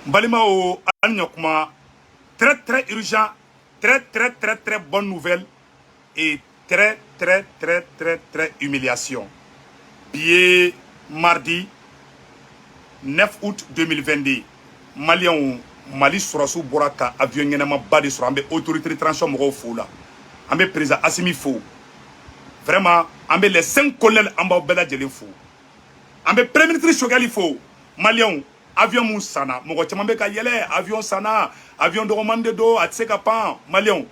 N balimaw, an ni ɲɔkuma. Très très urgent, très très très très bonne nouvelle et très très très très très humiliation. Bi ye mardi 9 août 2022. Maliyɛnw, Mali sɔrɔsiw bɔra ka avion ɲɛnamaba de sɔrɔ. An bɛ autorité de transition mɔgɔw fo la, an bɛ président Assimi fo vraiment, an bɛ les 5 colonels, an b'aw bɛɛ lajɛlen fo, an bɛ premier ministre Choguel fo. Maliyɛnw, avion mun sanna, mɔgɔ caman bɛ ka yɛlɛ, avion sanna, avion dɔgɔman de don, a tɛ se ka pan. Maliyɛnw,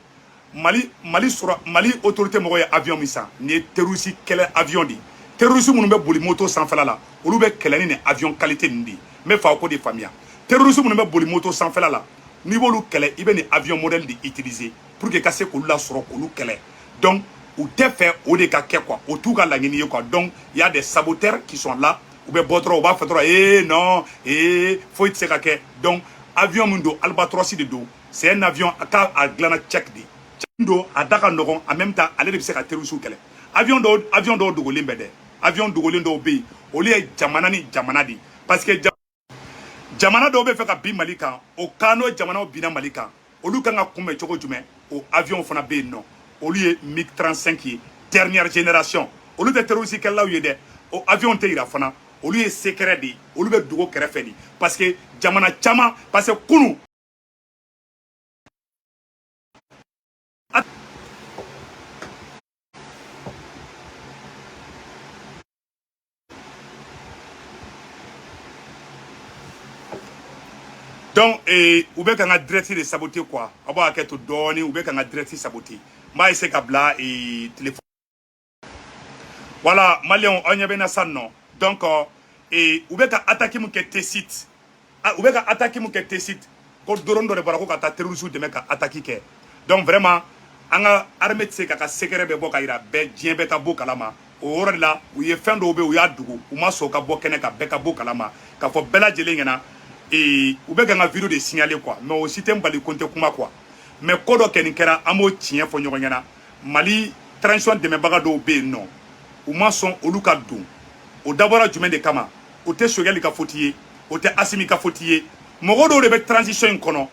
Mali sɔrɔ, Mali autorité mɔgɔw ye avion min san, nin ye terroriste kɛlɛ avion de ye. Terroriste minnu bɛ boli moto sanfɛla la, olu bɛ kɛlɛ ni nin avion qualité ninnu de ye. N bɛ fɛ aw k'o de faamuya. Terroriste minnu bɛ boli moto sanfɛla la, n'i b'olu kɛlɛ, i bɛ nin avion modèle de utiliser pour que i ka se k'olu lasɔrɔ, k'olu kɛlɛ. Donc u tɛ fɛ o de ka kɛ quoi, o t'u ka laɲini ye quoi. Donc il y a des saboteurs qui sont là, u bɛ bɔ dɔrɔn, u b'a fɔ dɔrɔn ee non, ee foyi tɛ se ka kɛ. Donc avion min don, Albatros de don, c'est un avion k'a a dilanna Tchèque de don, a da ka nɔgɔn, en même temps ale de bɛ se ka terroriste kɛlɛ. Avion dɔw dogolen bɛ dɛ, avion dogolen dɔw bɛ yen, olu ye jamana ni jamana de ye, parce que jamana dɔw bɛ fɛ ka bin Mali kan, o kan n'o jamanaw binna Mali kan, olu kan ka kunbɛn cogo jumɛn? O avion fana bɛ yen nɔ, olu ye MiG 35 ye, dernière génération. Olu tɛ terroriste kɛlɛlaw ye dɛ, o avion tɛ yira fana, olu ye secret de ye, olu bɛ dogo kɛrɛfɛ de, parce que jamana caman, parce que kunun. Donc u bɛ ka n ka direct de saboter quoi. Aw b'a hakɛ to dɔɔni, u bɛ ka n ka direct saboter. N b'a essayer ka bila téléphone. Voilà, maliyɛnw, aw ɲɛ bɛ n na sisan nɔ. Donc u bɛ ka attaque mun kɛ Tessit, u bɛ ka attaque mun kɛ Tessit, ko drone dɔ de bɔra ko ka taa terroriste dɛmɛ ka attaque kɛ. Donc vraiment, an ka armée tɛ se k'a ka secret bɛɛ bɔ ka yira bɛɛ, diɲɛ bɛɛ ka bɔ kalama. O yɔrɔ de la, u ye fɛn dɔw bɛ yen, u y'a dogo, u ma sɔn ka bɔ kɛnɛ kan, bɛɛ ka bɔ kalama k'a fɔ bɛɛ lajɛlen ɲɛna. U bɛ ka n ka vidéo de signaler quoi, mais o si tɛ n bali ko n tɛ kuma quoi. Mais ko dɔ kɛ nin kɛra, an b'o tiɲɛ fɔ ɲɔgɔn ɲɛna. Mali transition dɛmɛbaga dɔw bɛ yen nɔ, u ma sɔn olu ka don. O dabɔra jumɛn de kama? O tɛ Choguel ka faute ye, o tɛ Assimi ka faute ye. Mɔgɔ dɔw de bɛ transition in kɔnɔ,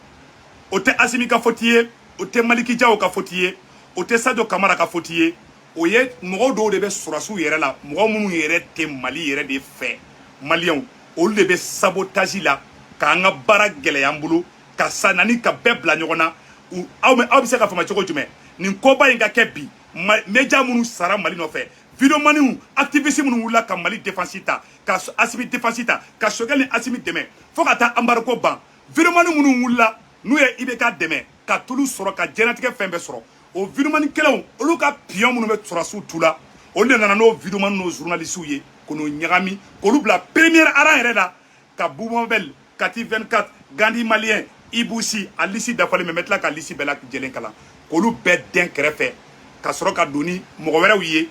o tɛ Assimi ka faute ye, o tɛ Maliki Jaw ka faute ye, o tɛ Sadio Kamara ka faute ye. O ye mɔgɔ dɔw de bɛ sɔrɔsiw yɛrɛ la, mɔgɔ minnu yɛrɛ tɛ Mali yɛrɛ de fɛ. Maliyɛnw, olu de bɛ sabotage la k'an ka baara gɛlɛya an bolo, ka sa nani ka bɛɛ bila ɲɔgɔn na. Aw bɛ se ka faamu cogo jumɛn nin koba in ka kɛ bi? Média minnu sara Mali nɔfɛ, videomaniw, activiste minnu wulila ka Mali défense ta, ka Assimi défense ta, ka Choguel ni Assimi dɛmɛ fo ka taa embargo ban, videomani minnu wulila n'u ye IBK dɛmɛ ka tulu sɔrɔ, ka diɲɛlatigɛ fɛn bɛɛ sɔrɔ, o videomani kɛlɛw, olu ka pion minnu bɛ sɔrɔsiw tu la, olu de nana n'o videomani n'o journaliste ye k'o ɲagami, k'olu bila première rang yɛrɛ la, ka Boubou Mabel, Kati 24, Gandhi Malien, Ibousi, a liste dafalen bɛ, n bɛ tila ka liste bɛɛ lajɛlen kalan, k'olu bɛɛ dɛn kɛrɛfɛ, ka sɔrɔ ka don ni mɔgɔ wɛrɛw ye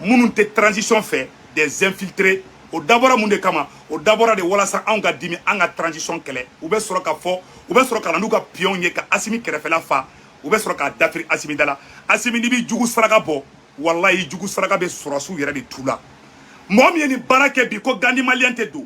minnu tɛ transition fɛ, des infiltrés. O dabɔra mun de kama? O dabɔra de walasa anw ka dimi, an ka transition kɛlɛ. U bɛ sɔrɔ ka fɔ, u bɛ sɔrɔ ka na n'u ka pion ye ka Assimi kɛrɛfɛla fa, u bɛ sɔrɔ k'a dafiri Assimi da la. Assimi, n'i b'i jugu saraka bɔ, walayi, jugu saraka bɛ sɔrɔsiw yɛrɛ de tu la. Mɔgɔ min ye nin baara kɛ bi, ko Gandhi Malien tɛ don,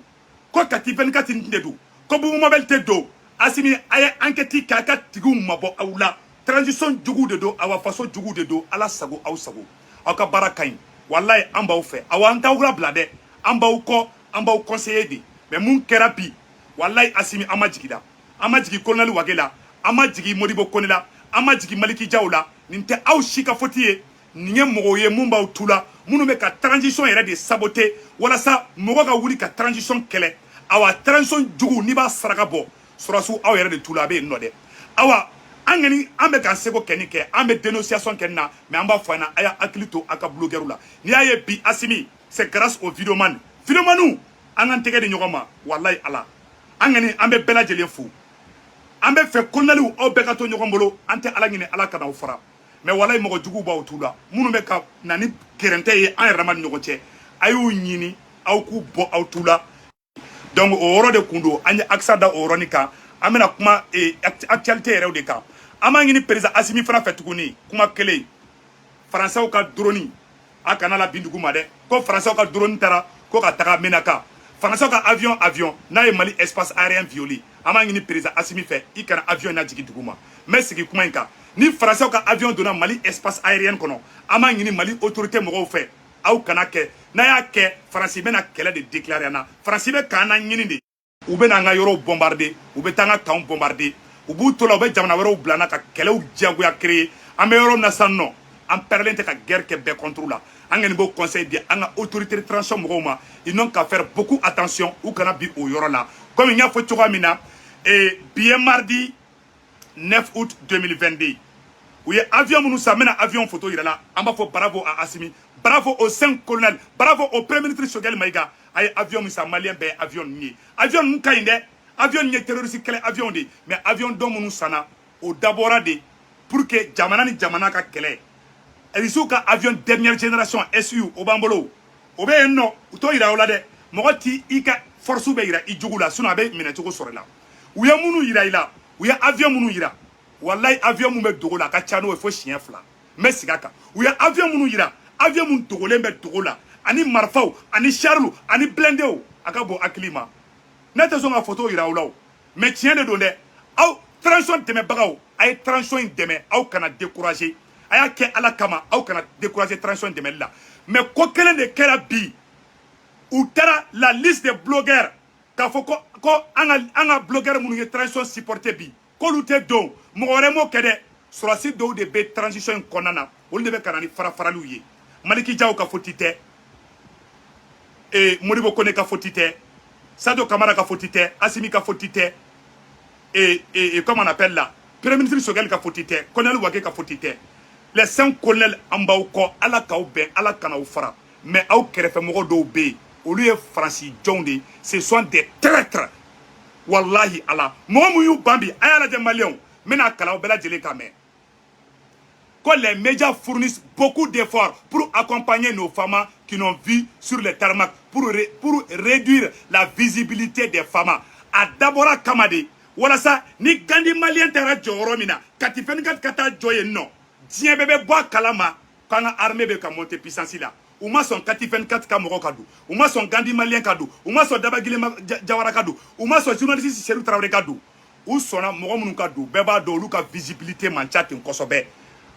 ko Kati 24 tɛ don, ko Boubou Mabel tɛ don, Assimi, a ye enquête kɛ, a ka tigiw mabɔ aw la. Transition jugu de don, awa faso jugu de don. Ala sago aw sago, aw ka baara ka ɲi, walayi, an b'aw fɛ. Awa an t'aw labila dɛ, an b'aw kɔ, an b'aw conseiller de. Mais mun kɛra bi? Walayi Assimi, an ma jigin la, an ma jigin colonel Wage la, an ma jigin Modibo Kone la, an ma jigin Maliki Jaw la. Nin tɛ aw si ka faute ye, nin ye mɔgɔw ye mun b'aw tu la, minnu bɛ ka transition yɛrɛ de saboter walasa mɔgɔ ka wuli ka transition kɛlɛ. Awa transition jugu, n'i b'a saraka bɔ, sɔrɔsiw, aw yɛrɛ de tu la, a bɛ yen nɔ dɛ. Awa an kɔni, an bɛ k'an seko kɛ ni kɛ, an bɛ dénonciation kɛ nin na, mais an b'a fɔ a ɲɛna, a y'a hakili to a ka blogueur la. N'i y'a ye bi Assimi, c'est grâce aux videoman. Videomaniw, an k'an tɛgɛ di ɲɔgɔn ma, walayi ala. An kɔni, an bɛ bɛɛ lajɛlen fo. An bɛ fɛ coloneliw, aw bɛɛ ka to ɲɔgɔn bolo. An tɛ ala ɲini ala kana aw fara, mais walayi, mɔgɔ juguw b'aw tu la, minnu bɛ ka na ni gɛrɛntɛ ye an yɛrɛ dama ni ɲɔgɔn cɛ. A y'u ɲini, aw k'u bɔ aw tu la. Donc o yɔrɔ de kun don, an ye accent da o yɔrɔnin kan. An bɛna kuma actualité yɛrɛw de kan. An b'a ɲini président Assimi fana fɛ tuguni, kuma kelen: Faransɛw ka drone, a kana la bin dugu ma dɛ, ko faransɛw ka drone taara ko ka taga Menaka. Faransiw ka avion n'a ye Mali espace aérien violé, an b'a ɲini président Assimi fɛ, i kana avion lajigin dugu ma. N bɛ sigi kuma in kan. Ni Faransiw ka avion donna Mali espace aérien kɔnɔ, an b'a ɲini Mali autorité mɔgɔw fɛ, aw kana kɛ. N'a y'a kɛ, Faransi bɛna kɛlɛ de déclarer an na. Faransi bɛ k'an na ɲini de. U bɛ n'an ka yɔrɔw bombarder, u bɛ taa an ka camp bombarder, u b'u to la, u bɛ jamana wɛrɛw bila an na ka kɛlɛw diyagoya créer. An bɛ yɔrɔ min na sisan nɔ, an pɛrɛlen tɛ ka guerre kɛ bɛɛ contre la. An kɔni b'o conseil di an ka autorité de transition mɔgɔw ma, ils n'ont qu'à faire beaucoup attention, u kana bi o yɔrɔ la. Comme n y'a fɔ cogoya min na, bi ye mardi 9 août 2022. U ye avion minnu san, n bɛna avion photo yira la. An b'a fɔ bravo à Assimi, bravo aux cinq colonels, bravo au premier ministre Choguel Maïga. A ye avion min san, Malien bɛɛ ye avion ninnu ye. Avion ninnu ka ɲi dɛ. Avion ninnu ye terroriste kɛlɛ avion de, mais avion dɔ minnu sanna, o dabɔra de pour que jamana ni jamana ka kɛlɛ. Irisiw ka avion dernière génération SU, o b'an bolo, o bɛ yen nɔ. U t'o yira o la dɛ. Mɔgɔ ti i ka force bɛ yira i jugu la, sinon a bɛ minɛ cogo sɔrɔ i la. U ye minnu yira i la, u ye avion minnu yira, walayi, avion mun bɛ dogo la, a ka ca n'o ye fo siɲɛ 2. N bɛ segin a kan. U ye avion minnu yira, avion mun dogolen bɛ dogo la, ani marifaw, ani chariw, ani blindéw, a ka bon hakili ma. Ne tɛ sɔn ka photo yira aw la o, mais tiɲɛ de don dɛ. Aw transition dɛmɛbagaw, a ye transition in dɛmɛ, aw kana décourager. A y'a kɛ Ala kama, aw kana décourager transition dɛmɛli la. Mais ko kelen de kɛra bi: u taara la liste des blogueurs k'a fɔ ko an ka blogueur minnu ye transition supporter bi, k'olu tɛ don. Mɔgɔ wɛrɛ m'o kɛ dɛ, sɔrɔdasi dɔw de bɛ transition in kɔnɔna na, olu de bɛ ka na ni fara faraliw ye. Maliki Jaw ka faute tɛ, Modibo Kone ka faute tɛ, Sadio Kamara ka faute tɛ, Assimi ka faute tɛ, et comment on appelle là, premier ministre Choguel ka faute tɛ, colonel Wage ka faute tɛ. Les cinq colonels, an b'aw kɔ, Ala k'aw bɛn, Ala kan'aw fara. Mais aw kɛrɛfɛmɔgɔ dɔw bɛ yen, olu ye Faransi jɔnw de ye, ce sont des traîtres. Wallahi Ala, mɔgɔ mun y'u ban bi, a y'a lajɛ. Maliyɛnw, n bɛna kalan aw bɛɛ lajɛlen kan mɛn ko les médias fournissent beaucoup d'efforts pour accompagner nos femmes qui n'ont vu sur les tarmacs pour réduire la visibilité des femmes. A dabɔra kama de walasa ni Gandi Malien taara jɔyɔrɔ min na, Kati 24 ka taa jɔ yen nɔ, diɲɛ bɛɛ bɛ bɔ a kalama k'an ka armée bɛ ka monter puissance la. U ma sɔn Kati 24 ka mɔgɔ ka don, u ma sɔn Gandi Malien ka don, u ma sɔn Dabagile Jawara ka don, u ma sɔn journaliste Seydou Traoré ka don. U sɔnna mɔgɔ minnu ka don, bɛɛ b'a dɔn olu ka visibilité man ca ten kosɛbɛ.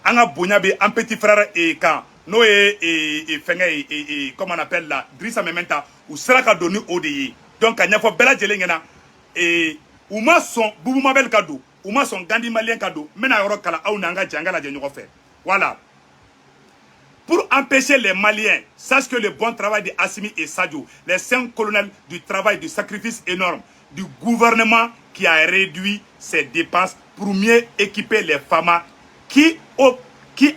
An ka bonya bɛ an petit frère kan, n'o ye fɛnkɛ ye, comment on appelle là, Drissa Mementa. U sera ka don ni o de ye. Donc ka ɲɛfɔ bɛɛ lajɛlen ɲɛna, u ma sɔn Bubu Mabel ka don, u ma sɔn Gandi Malien ka don. N bɛna yɔrɔ kalan aw n'an ka jɛ, an ka lajɛ ɲɔgɔn fɛ. Voilà. Pour empêcher les Maliens, sache que le bon travail de Assimi et Sadio, les cinq colonels du travail, du sacrifice énorme du gouvernement qui a réduit ses dépenses pour mieux équiper les FAMA, qui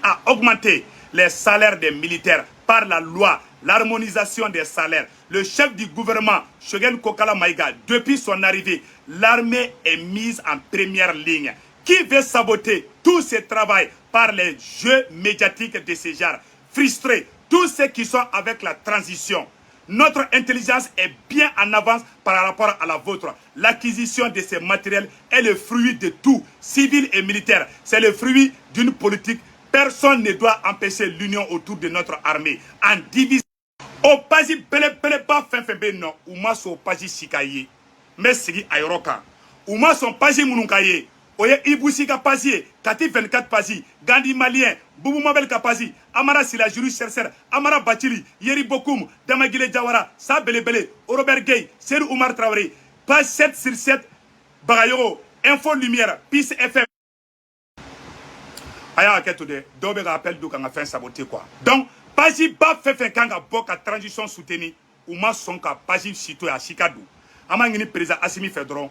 a augmenté les salaires des militaires par la loi, l'harmonisation des salaires. Le chef du gouvernement, Choguel Kokala Maïga, depuis son arrivée, l'armée est mise en première ligne. Qui veut saboter tout ce travail par les jeux médiatiques de ce genre? Frustrés, tous ceux qui sont avec la transition. Notre intelligence est bien en avance par rapport à la vôtre. L'acquisition de ces matériels est le fruit de tout, civil et militaire. C'est le fruit d'une politique. Personne ne doit empêcher l'union autour de notre armée. En divisant. O page belebeleba fɛn fɛn bɛ yen nɔ, u ma sɔn o page si ka ye. N bɛ segin a yɔrɔ kan. U ma sɔn page minnu ka ye, o ye Ibusi ka page ye, Kati 24 page, Gandi Malien, Bubu Mabel ka page, Amara Sila Juru Chercheur, Amara Bacili, Yeri Bokum, Damagile Jawara, Sa Belebele, Robert Gueye, Seydou Oumar Traoré, page 7 sur 7, Bagayogo, Info Lumière, Peace FM. A y'a hakɛ to dɛ, dɔw bɛ ka appel don ka n ka fɛn saboter quoi. Donc page ba fɛn fɛn kan ka bɔ ka transition soutenir, u ma sɔn ka page si to yen, a si ka don. An b'a ɲini président Assimi fɛ dɔrɔn,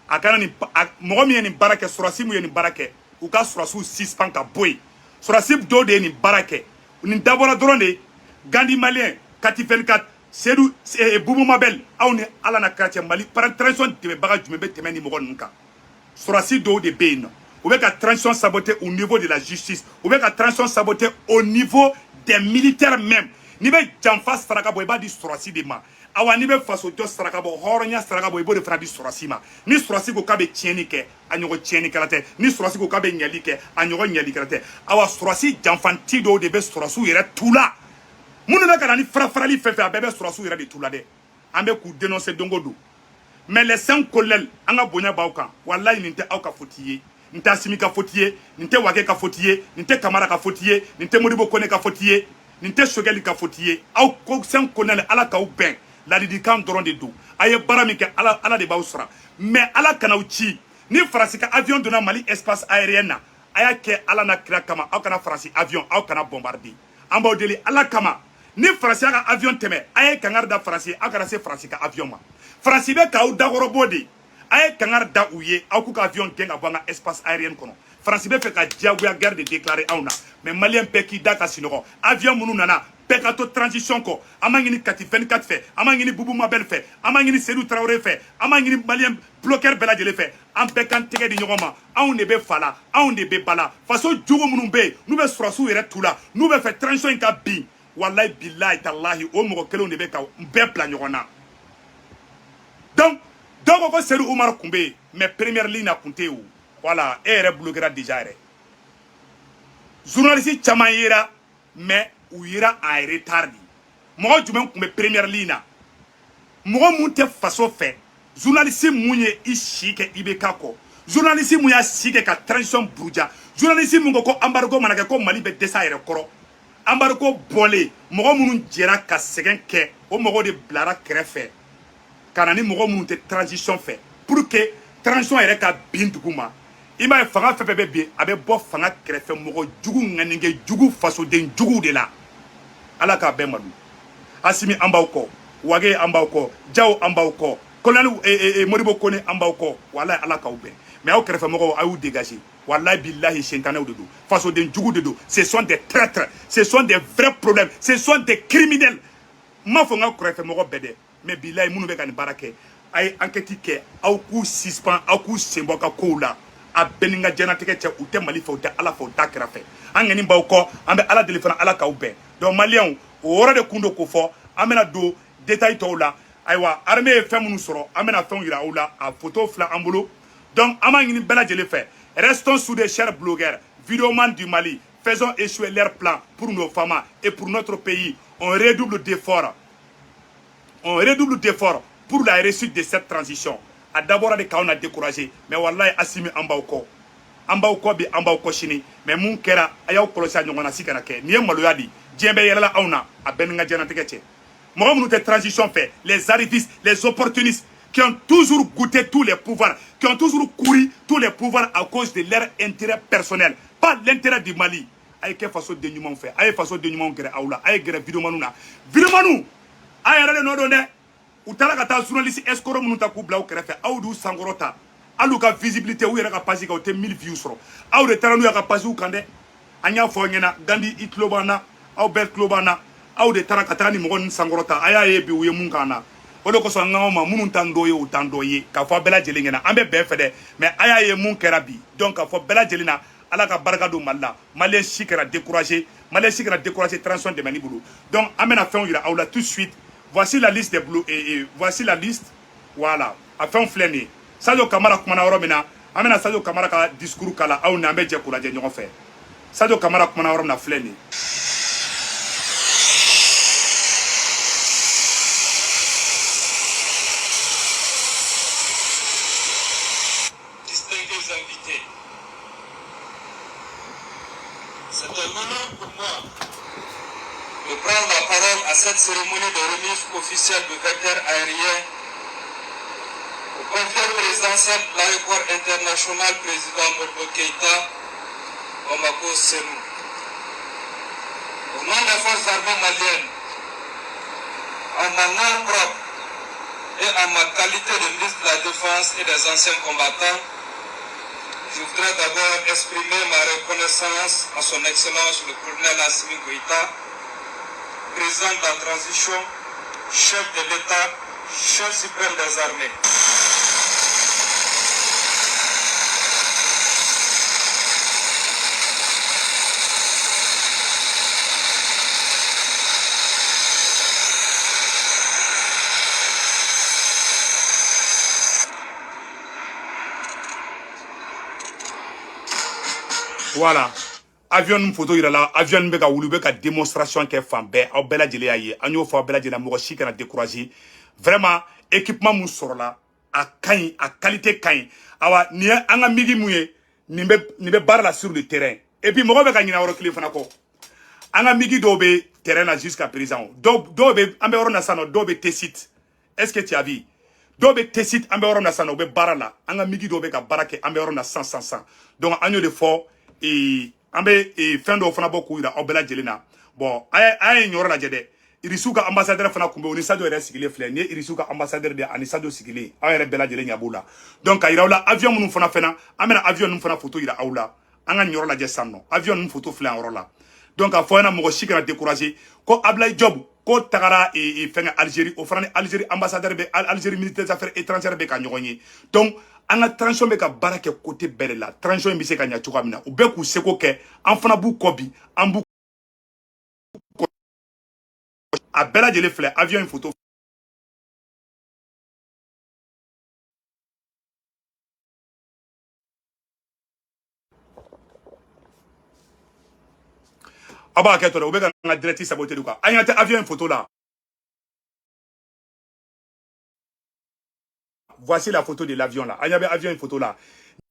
a kana nin mɔgɔ min ye nin baara kɛ, sɔrɔdasi min ye nin baara kɛ, u ka sɔrɔdasiw suspend ka bɔ yen. Sɔrɔdasi dɔw de ye nin baara kɛ. Nin dabɔra dɔrɔn de Gandi Malien, Kati 24, Seydou, Bubu Mabel. Aw ni Ala na kira cɛ, Mali transition dɛmɛbaga jumɛn bɛ tɛmɛ ni mɔgɔ ninnu kan? Sɔrɔdasi dɔw de bɛ yen nɔ, u bɛ ka transition saboter au niveau de la justice, u bɛ ka transition saboter au niveau des militaires même. N'i bɛ janfa saraka bɔ, i b'a di sɔrɔdasi de ma. Awa, n'i bɛ fasojɔ saraka bɔ, hɔrɔnya saraka bɔ, i b'o de fana di sɔrɔdasi ma. Ni sɔrɔdasi ko k'a bɛ tiɲɛni kɛ, a ɲɔgɔn tiɲɛnikɛla tɛ. Ni sɔrɔdasi ko k'a bɛ ɲɛli kɛ, a ɲɔgɔn ɲɛlikɛla tɛ. Awa, sɔrɔdasi janfanti dɔw de bɛ sɔrɔdasiw yɛrɛ tu la, minnu bɛ ka na ni fara farali fɛn fɛn, a bɛɛ bɛ sɔrɔdasiw yɛrɛ de tu la dɛ. An bɛ k'u dénoncer don o don. Mais les 5 colonels, an ka bonya b'aw kan. Walayi, nin tɛ aw ka faute ye, nin tɛ Asimi ka faute ye, nin tɛ Wage ka faute ye, nin tɛ Kamara ka faute ye, nin tɛ Modibo Kone ka faute ye, nin tɛ Sogɛli ka faute ye. Aw ko 5 colonels, Ala k'aw bɛn. Ladilikan dɔrɔn de don. A ye baara min kɛ, Ala de b'aw sara. Mais Ala kan'aw ci ni Faransi ka avion donna Mali espace aérien na. A y'a kɛ Ala n'a kira kama, aw kana Faransi avion, aw kana bombarder. An b'aw deli Ala kama, ni Faransi y'a ka avion tɛmɛ, a ye kangari da Faransi ye, aw kana se Faransi ka avion ma. Faransi bɛ k'aw dakɔrɔbɔ de. A ye kangari da u ye, aw k'u ka avion gɛn ka bɔ an ka espace aérien kɔnɔ. Faransi bɛ fɛ ka diyagoya guerre de déclarer anw na. Mais Malien bɛɛ k'i da ka sunɔgɔ. Avion minnu nana, bɛɛ ka to transition kɔ. An b'a ɲini Kati 24 fɛ, an b'a ɲini Bubu Mabel fɛ, an b'a ɲini Seydou Traoré fɛ, an b'a ɲini Malien bloqueur bɛɛ lajɛlen fɛ. An bɛɛ k'an tɛgɛ di ɲɔgɔn ma. Anw de bɛ fa la, anw de bɛ ba la. Faso jugu minnu bɛ yen, n'u bɛ sɔrɔsiw yɛrɛ tu la, n'u bɛ fɛ transition in ka bin, walayi bilayi talahi, o mɔgɔ kelenw de bɛ ka bɛɛ bila ɲɔgɔn na. Donc dɔw ko ko Seydou Umar kun bɛ yen, mais première ligne na kun tɛ yen o. Voilà, e yɛrɛ bloquera déjà yɛrɛ. Journaliste caman yera, mais u yera en retard de. Mɔgɔ jumɛn tun bɛ première ligne na? Mɔgɔ mun tɛ faso fɛ, journaliste mun ye i si kɛ IBK kɔ, journaliste mun y'a si kɛ ka transition buruja, journaliste mun ko ko embargo mana kɛ ko Mali bɛ dɛsɛ a yɛrɛ kɔrɔ, embargo bɔlen, mɔgɔ minnu jɛra ka sɛgɛn kɛ, o mɔgɔw de bilara kɛrɛfɛ ka na ni mɔgɔ minnu tɛ transition fɛ, pour que transition yɛrɛ ka bin dugu ma. I m'a ye, fanga fɛn fɛn bɛ bin, a bɛ bɔ fanga kɛrɛfɛ mɔgɔ jugu, ŋaninkɛ jugu, fasoden juguw de la. Ala k'a bɛɛ malo. Asimi, an b'aw kɔ. Wage, an b'aw kɔ. Jaw, an b'aw kɔ. Colonel Modibo Kone, an b'aw kɔ. Walayi, Ala k'aw bɛn. Mais aw kɛrɛfɛ mɔgɔw, a y'u dégager. Walayi bilahi, sentanɛw de don, fasoden jugu de don. Ce sont des traîtres, ce sont des vrais problèmes, ce sont des criminels. N m'a fɔ n ka kɛrɛfɛ mɔgɔ bɛɛ dɛ, mais bilahi, minnu bɛ ka nin baara kɛ, a ye enquête kɛ, aw k'u suspend, aw k'u sen bɔ ka kow la. A bɛɛ ni n ka diɲɛlatigɛ cɛ, u tɛ Mali fɛ, u tɛ Ala fɛ, u t'a kɛrɛfɛ. An ŋani b'aw kɔ, an bɛ Ala deli fana, Ala k'aw bɛn. Donc Maliyɛnw, o yɔrɔ de kun don k'o fɔ. An bɛna don détail tɔw la. Ayiwa, armée ye fɛn minnu sɔrɔ, an bɛna fɛnw yira aw la, a photo filɛ an bolo. Donc an b'a ɲini bɛɛ lajɛlen fɛ, restons soudés, chers blogueurs, vidéomans du Mali, faisons échouer leurs plans pour nos femmes et pour notre pays. On redouble d'efforts, on redouble d'efforts pour la réussite de cette transition. A dabɔra de k'aw na décourager, mais wallahi, Asimi, an b'aw kɔ, an b'aw kɔ bi, an b'aw kɔ sini. Mais mun kɛra, a y'aw kɔlɔsi a ɲɔgɔn na si kana kɛ. Nin ye maloya de ye, diɲɛ bɛɛ yɛlɛla anw na. A bɛɛ ni n ka diɲɛlatigɛ cɛ, mɔgɔ minnu tɛ transition fɛ, les arrivistes, les opportunistes qui ont toujours goûté tous les pouvoirs, qui ont toujours couru tous les pouvoirs à cause de leur intérêt personnel, pas l'intérêt du Mali. A ye kɛ faso den ɲumanw fɛ, a ye faso den ɲumanw gɛrɛ aw la, a ye gɛrɛ videomaniw na. Videomaniw, a yɛrɛ de nɔ don dɛ. U taara ka taa journaliste escroc minnu ta k'u bila u kɛrɛfɛ, aw d'u sankɔrɔ ta. Hali u ka visibilité, u yɛrɛ ka page kan, u tɛ 1000 vues sɔrɔ. Aw de taara n'u y'a ka page kan dɛ. An y'a fɔ aw ɲɛna, Gandi, i tulo b'an na, aw bɛɛ tulo b'an na. Aw de taara ka taga ni mɔgɔ ninnu sankɔrɔ ta. A y'a ye bi, u ye mun k'an na. O de kosɔn, an k'aw ma, minnu t'an dɔ ye, u t'an dɔ ye. K'a fɔ a bɛɛ lajɛlen ɲɛna, an bɛ bɛn fɛ dɛ, mais a y'a ye mun kɛra bi. Donc k'a fɔ bɛɛ lajɛlen na, Ala ka barika don Mali la. Malien si kɛra découragé, Malien si kɛra découragé transition dɛmɛni bolo. Donc an bɛna fɛnw yira aw la tout de suite. Voici la liste des blo et voici la liste. Voilà, a fɛnw filɛ nin ye. Sadio Kamara kumana yɔrɔ min na, an bɛna Sadio Kamara ka discours kala aw ni an bɛ jɛ k'o lajɛ ɲɔgɔn fɛ. Sadio Kamara kumana yɔrɔ min na, filɛ nin ye. Distingués invités, c'est un honneur pour moi de prendre la parole à cette cérémonie de remise officielle de vecteurs aériens au convié présidentiel de l'aéroport international président Modibo Keïta, Bamako Sénou. Au nom des forces armées maliennes, en mon nom propre et en ma qualité de ministre de la Défense et des anciens combattants, je voudrais d'abord exprimer ma reconnaissance à son Excellence le colonel Assimi Goïta, président de la transition, chef de l'État, chef suprême des armées. Voilà, avion ninnu photo yira la. Avion ninnu bɛ ka wuli, u bɛ ka démonstration kɛ fan bɛɛ. Aw bɛɛ lajɛlen y'a ye. An y'o fɔ aw bɛɛ lajɛlen, mɔgɔ si kana décourager. Vraiment équipement mun sɔrɔla a ka ɲi, a qualité ka ɲi. Awa nin ye an ka MiG mun ye, nin bɛ baara la sur le terrain. Et puis mɔgɔ bɛ ka ɲinɛ yɔrɔ kelen fana kɔ, an ka MiG dɔw bɛ terrain na jusqu'à présent. Dɔw bɛ an bɛ yɔrɔ na sisan nɔ, dɔw bɛ Tessit. Est-ce que tu as vu? Dɔw bɛ Tessit, an bɛ yɔrɔ na sisan nɔ, u bɛ baara la. An ka MiG dɔw bɛ ka baara kɛ an bɛ yɔrɔ na sisan. Donc an y'o de fɔ, an bɛ fɛn dɔw fana bɔ k'u yira aw bɛɛ lajɛlen na. Bon, a ye nin yɔrɔ lajɛ dɛ. Irisiw ka ambassadeur fana kun bɛ, o ni Sadio yɛrɛ sigilen filɛ. Nin ye Irisiw ka ambassadeur de ye, ani Sadio sigilen, aw yɛrɛ bɛɛ lajɛlen ɲɛ b'u la. Donc ka yira aw la avion minnu fana fɛnɛ, an bɛna avion ninnu fana photo yira aw la. An ka nin yɔrɔ lajɛ sisan nɔ, avion ninnu photo filɛ yan yɔrɔ la. Donc a fɔ ɲɛna mɔgɔ si kana décourager ko Ablaye Diop ko tagara fɛngɛ Algérie, o fana ni Algérie ambassadeur bɛ, Algérie ministre des affaires étrangères bɛ ka ɲɔgɔn ye. Donc an ka transition bɛ ka baara kɛ côté bɛɛ de la. Transition in bɛ se ka ɲɛ cogoya min na, u bɛɛ k'u seko kɛ, an fana b'u kɔ bi, an b'u kɔ. A bɛɛ lajɛlen filɛ avion in photo. Aw b'a kɛ to dɛ, u bɛ ka n ka direct saboter quoi. An ɲɛ tɛ avion in photo la. Voici la photo de l'avion là. An ɲɛ bɛ avion in photo la.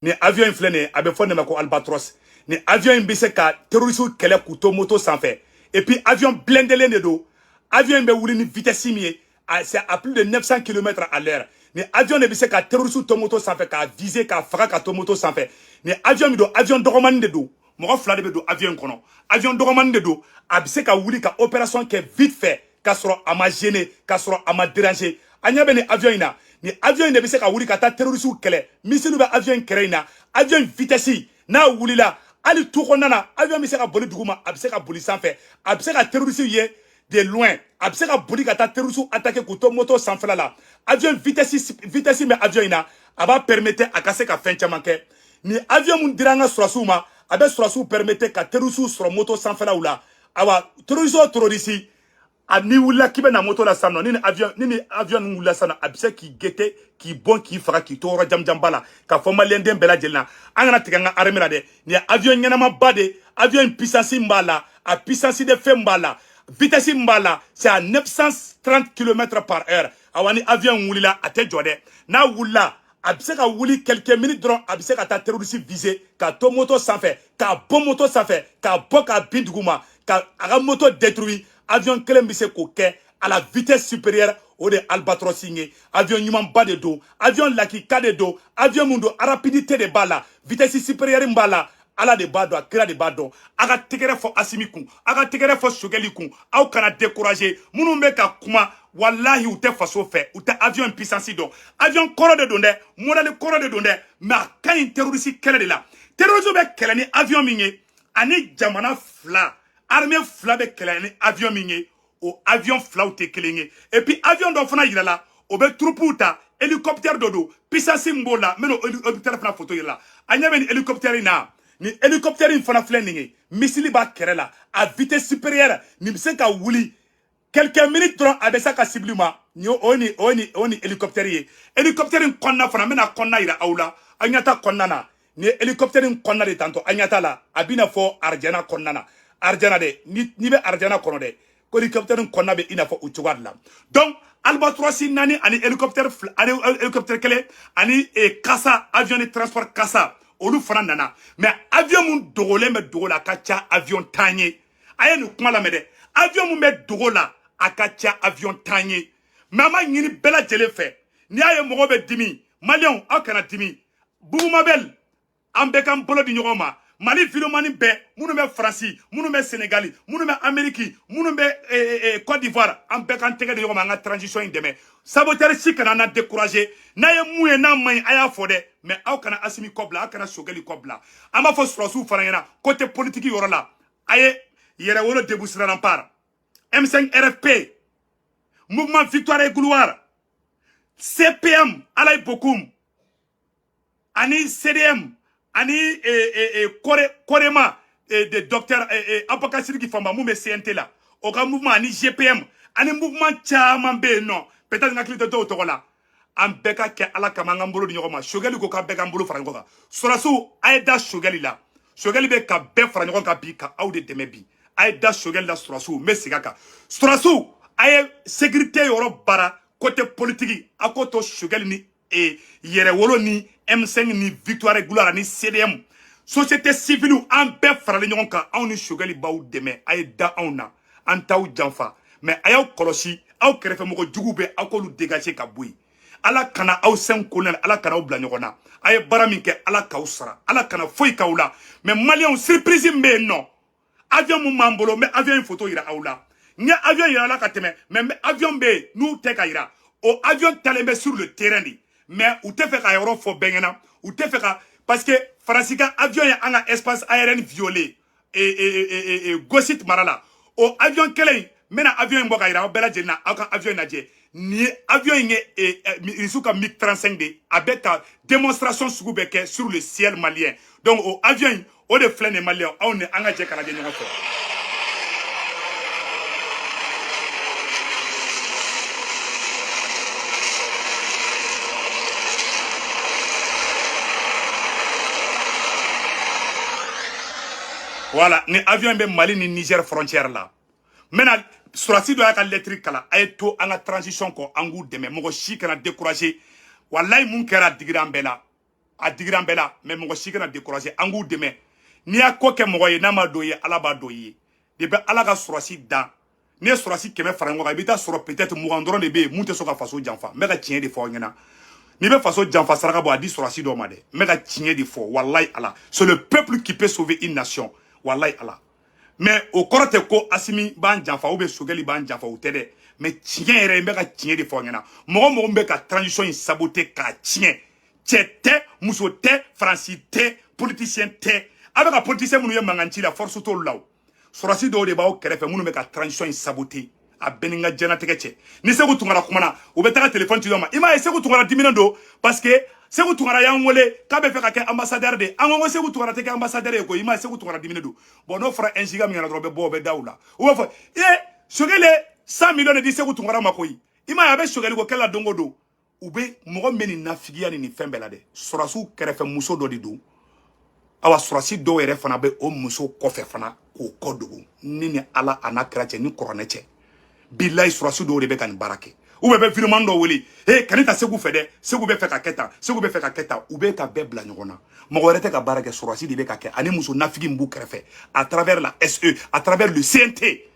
Ni avion in filɛ nin ye, a bɛ fɔ nin ma ko Albatros. Ni avion in bɛ se ka terroriste kɛlɛ k'u to moto sanfɛ. Et puis avion blindelen de don. Avion in bɛ wuli ni vitesse min ye, c'est à plus de 900 km à l'heure. Ni avion de bɛ se ka terroriste to moto sanfɛ k'a viser k'a faga ka to moto sanfɛ. Ni avion min don, avion dɔgɔmanin de don. Mɔgɔ fila de bɛ don avion in kɔnɔ. Avion dɔgɔmanin de don, a bɛ se ka wuli ka opération kɛ vite fait, k'a sɔrɔ a ma gêner, k'a sɔrɔ a ma déranger. An ɲɛ bɛ nin avion in na. Ni avion in de bɛ se ka wuli ka taa terroriste kɛlɛ. Missile bɛ avion in kɛrɛ in na. Avion in vitesse n'a wulila, hali tu kɔnɔna na, avion bɛ se ka boli duguma, a bɛ se ka boli sanfɛ, a bɛ se ka terroriste ye de loin, a bɛ se ka boli ka taa terroriste attaquer k'u to moto sanfɛla la. Avion vitesse bɛ avion in na, a b'a permettre a ka se ka fɛn caman kɛ. Ni avion mun dira an ka sɔrɔsiw ma, a bɛ sɔrɔsiw permettre ka terroriste sɔrɔ moto sanfɛlaw la. Awa terroriste o terroriste, a n'i wulila k'i bɛ na moto la sisan nɔ, ni avion ninnu wulila sisan nɔ, a bɛ se k'i guetter, k'i bɔn, k'i faga, k'i to yɔrɔ jamujanba la. K'a fɔ maliyɛnden bɛɛ lajɛlen na, an kana tigɛ an ka armée la dɛ. Nin ye avion ɲɛnamaba de, avion in puissance min b'a la, a puissance de fɛn b'a la, vitesse min b'a la, c'est à 930 km par heure. Awa ni avion in wulila, a tɛ jɔ dɛ. N'a wulila, a bɛ se ka wuli quelques minutes dɔrɔn, a bɛ se ka taa terroriste viser ka to moto sanfɛ, k'a bɔ moto sanfɛ, k'a bɔ k'a bin duguma, ka a ka moto détruire. Avion kelen bɛ se k'o kɛ à la vitesse supérieure. O de ye Albatros in ye. Avion ɲumanba de don, avion lakika de don, avion mun don, rapidité de b'a la, vitesse supérieure min b'a la, Ala de b'a dɔn, a kira de b'a dɔn. A ka tɛgɛrɛ fɔ Asimi kun, a ka tɛgɛrɛ fɔ Sogɛli kun, aw kana décourager. Minnu bɛ ka kuma, walahi u tɛ faso fɛ, u tɛ avion puissance dɔn. Avion kɔrɔ de don dɛ, modèle kɔrɔ de don dɛ, mais a ka ɲi terroriste kɛlɛ de la. Terroriste bɛ kɛlɛ ni avion min ye, ani jamana fila, armée fila bɛ kɛlɛ ni avion min ye, o avion filaw tɛ kelen ye. Et puis avion dɔ fana yira la, o bɛ troupew ta, hélicoptère dɔ don, puissance min b'o la, n bɛna o hélicoptère fana photo yira la. A ɲɛ bɛ nin hélicoptère in na. Ni hélicoptère in fana filɛ nin ye, missile b'a kɛrɛ la, a vitesse supérieure, nin bɛ se ka wuli quelques minutes dɔrɔn, a bɛ se ka cible ma. Nin o ni o ni o ni hélicoptère ye. Hélicoptère in kɔnɔna fana, n bɛna kɔnɔna yira aw la. Aw ɲɛ t'a kɔnɔna na, nin ye hélicoptère in kɔnɔna de tantɔ. Aw ɲɛ t'a la, a b'i n'a fɔ arijana kɔnɔna na. Arijana dɛ, n'i bɛ arijana kɔnɔ dɛ, ko hélicoptère in kɔnɔna bɛ i n'a fɔ o cogoya de la. Donc Albatros naani ani hélicoptère fila, ani hélicoptère kelen, ani kasa avion de transport kasa, olu fana nana. Mais avion mun dogolen bɛ dogo la, a ka ca avion 10 ye. A ye nin kuma lamɛn dɛ, avion mun bɛ dogo la, a ka ca avion 10 ye. Mais an b'a ɲini bɛɛ lajɛlen fɛ, n'i y'a ye mɔgɔw bɛ dimi, maliyɛnw aw kana dimi. Bubu Mabel, an bɛɛ k'an bolo di ɲɔgɔn ma. Mali vidéoman bɛɛ, minnu bɛ Faransi, minnu bɛ Senegali, minnu bɛ Amérique, minnu bɛ Côte d'Ivoire, an bɛɛ k'an tɛgɛ di ɲɔgɔn ma, an ka transition in dɛmɛ. Saboteur si kana na décourager. N'a ye mun ye n'a man ɲi, a y'a fɔ dɛ, mais aw kana Asimi kɔ bila, aw kana Sogɛli kɔ bila. An b'a fɔ sɔrɔsiw fana ɲɛna, côté politique yɔrɔ la, a ye Yɛrɛwolo Debout sur Rempart, M5 RFP, Mouvement Victoire et Gloire, CPM Alaye Bokoum, ani CDM, ani Korema de docteur Abubakar Sidiki Famba mun bɛ CNT la, o ka mouvement, ani GPM, ani mouvement caman bɛ yen nɔ, peut-être n hakili tɛ dɔw tɔgɔ la. An bɛɛ ka kɛ Ala kama, an k'an bolo di ɲɔgɔn ma. Sogɛli ko k'an bɛɛ k'an bolo fara ɲɔgɔn kan. Sɔrɔsiw, a ye da Sogɛli la. Sogɛli bɛ ka bɛɛ fara ɲɔgɔn kan bi, ka aw de dɛmɛ bi. A ye da Sogɛli la, sɔrɔsiw. N bɛ segin a kan, sɔrɔsiw, a ye sécurité yɔrɔ baara. Côté politique a ko to Choguel ni Yɛrɛwolo ni M5 ni Victoire Gloire ni CDM société civile an bɛɛ faralen ɲɔgɔn kan anw ni Choguel b'aw dɛmɛ a ye da anw na an t'aw janfa mais a y'aw kɔlɔsi aw kɛrɛfɛmɔgɔ juguw bɛ aw k'olu dégager ka bɔ yen. Ala kana aw sen ko la ala kana aw bila ɲɔgɔn na a ye baara min kɛ ala k'aw sara ala kana foyi k'aw la. Mais maliyɛnw surprise min bɛ yen nɔ avion mun b'an bolo n bɛ avion in photo yira aw la n ye avion yira la ka tɛmɛ mais n bɛ avion bɛ yen n'u tɛ ka yira o avion talen bɛ sur le terrain de mais u tɛ fɛ ka yɔrɔ fɔ bɛɛ ɲɛna u tɛ fɛ ka parce que Faransi ka avion ye an ka espace aérien violé Gosit mara la o avion kelen in n bɛna avion in bɔ ka yira aw bɛɛ lajɛlen na aw ka avion in lajɛ nin ye avion in ye Irisiw ka MiG 35 de a bɛ ka démonstration sugu bɛɛ kɛ sur le ciel malien. Donc o avion in o de filɛ nin ye malien aw ni an ka jɛ ka lajɛ ɲɔgɔn fɛ. Voilà, ni avion bɛ Mali ni Niger frontière la. N bɛna surasi dɔ y'a ka lettre kalan a ye to an ka transition kɔ an k'u dɛmɛ mɔgɔ si kana décourager. Walayi mun kɛra a digira an bɛɛ la a digira an bɛɛ la mais mɔgɔ si kana décourager an k'u dɛmɛ. N'i y'a ko kɛ mɔgɔ ye n'a ma don i ye ala b'a dɔn i ye depuis ala ka surasi dan n'i ye surasi 100 fara ɲɔgɔn kan i bɛ taa sɔrɔ peut-être 20 dɔrɔn de bɛ yen mun tɛ sɔn ka faso janfa. N bɛ ka tiɲɛ de fɔ aw ɲɛna n'i bɛ faso janfa saraka bɔ a di surasi dɔ ma dɛ n bɛ ka tiɲɛ de fɔ walayi ala c'est le peuple qui peut sauver une nation walayi ala. Mais o kɔrɔ tɛ ko Asimi b'an janfa ou bien Choguel b'an janfa o tɛ dɛ mais tiɲɛ yɛrɛ n bɛ ka tiɲɛ de fɔ aw ɲɛna mɔgɔ mɔgɔ min bɛ ka transition in saboter k'a tiɲɛ cɛ tɛ muso tɛ Faransi tɛ politicien tɛ a bɛ ka politicien minnu ye mankan ci la force t'olu la o sɔrɔsi dɔw de b'aw kɛrɛfɛ minnu bɛ ka transition in saboter a bɛɛ ni n ka diɲɛlatigɛ cɛ. Ni Segu Tunkara kumana u bɛ taga téléphone ci dɔ ma i m'a ye Segu Tunkara diminen don parce que Segu Tunkara y'an wele k'a bɛ fɛ ka kɛ ambassadeur de an ko ko Segu Tunkara tɛ kɛ ambassadeur ye koyi i m'a ye Segu Tunkara diminen don. Bon n'o fɔra 1 giga min ɲɛna dɔrɔn u bɛ bɔ u bɛ da u la u b'a fɔ ee Choguel ye 100 millions de di Segu Tunkara ma koyi i m'a ye a bɛ Choguel ko kɛlɛ la don o don u bɛ mɔgɔ min bɛ nin nafigiya ni nin fɛn bɛɛ la dɛ sɔrɔsiw kɛrɛfɛ muso dɔ de don. Awa sɔrɔsi dɔw yɛrɛ fana bɛ o muso kɔfɛ fana k'o kɔ dogo ni ala a n'a kira cɛ ni kuranɛ cɛ bilayi sɔrɔsi dɔw de bɛ ka nin baara kɛ u bɛ virement dɔ wele he kana ta Segu fɛ dɛ Segu bɛ fɛ ka kɛ tan Segu bɛ fɛ ka kɛ tan u bɛ ka bɛɛ bila ɲɔgɔn na mɔgɔ wɛrɛ tɛ ka baara kɛ sɔrɔsi de bɛ ka kɛ ani muso nafigi min b'u kɛrɛfɛ à travers la SE à travers le CNT.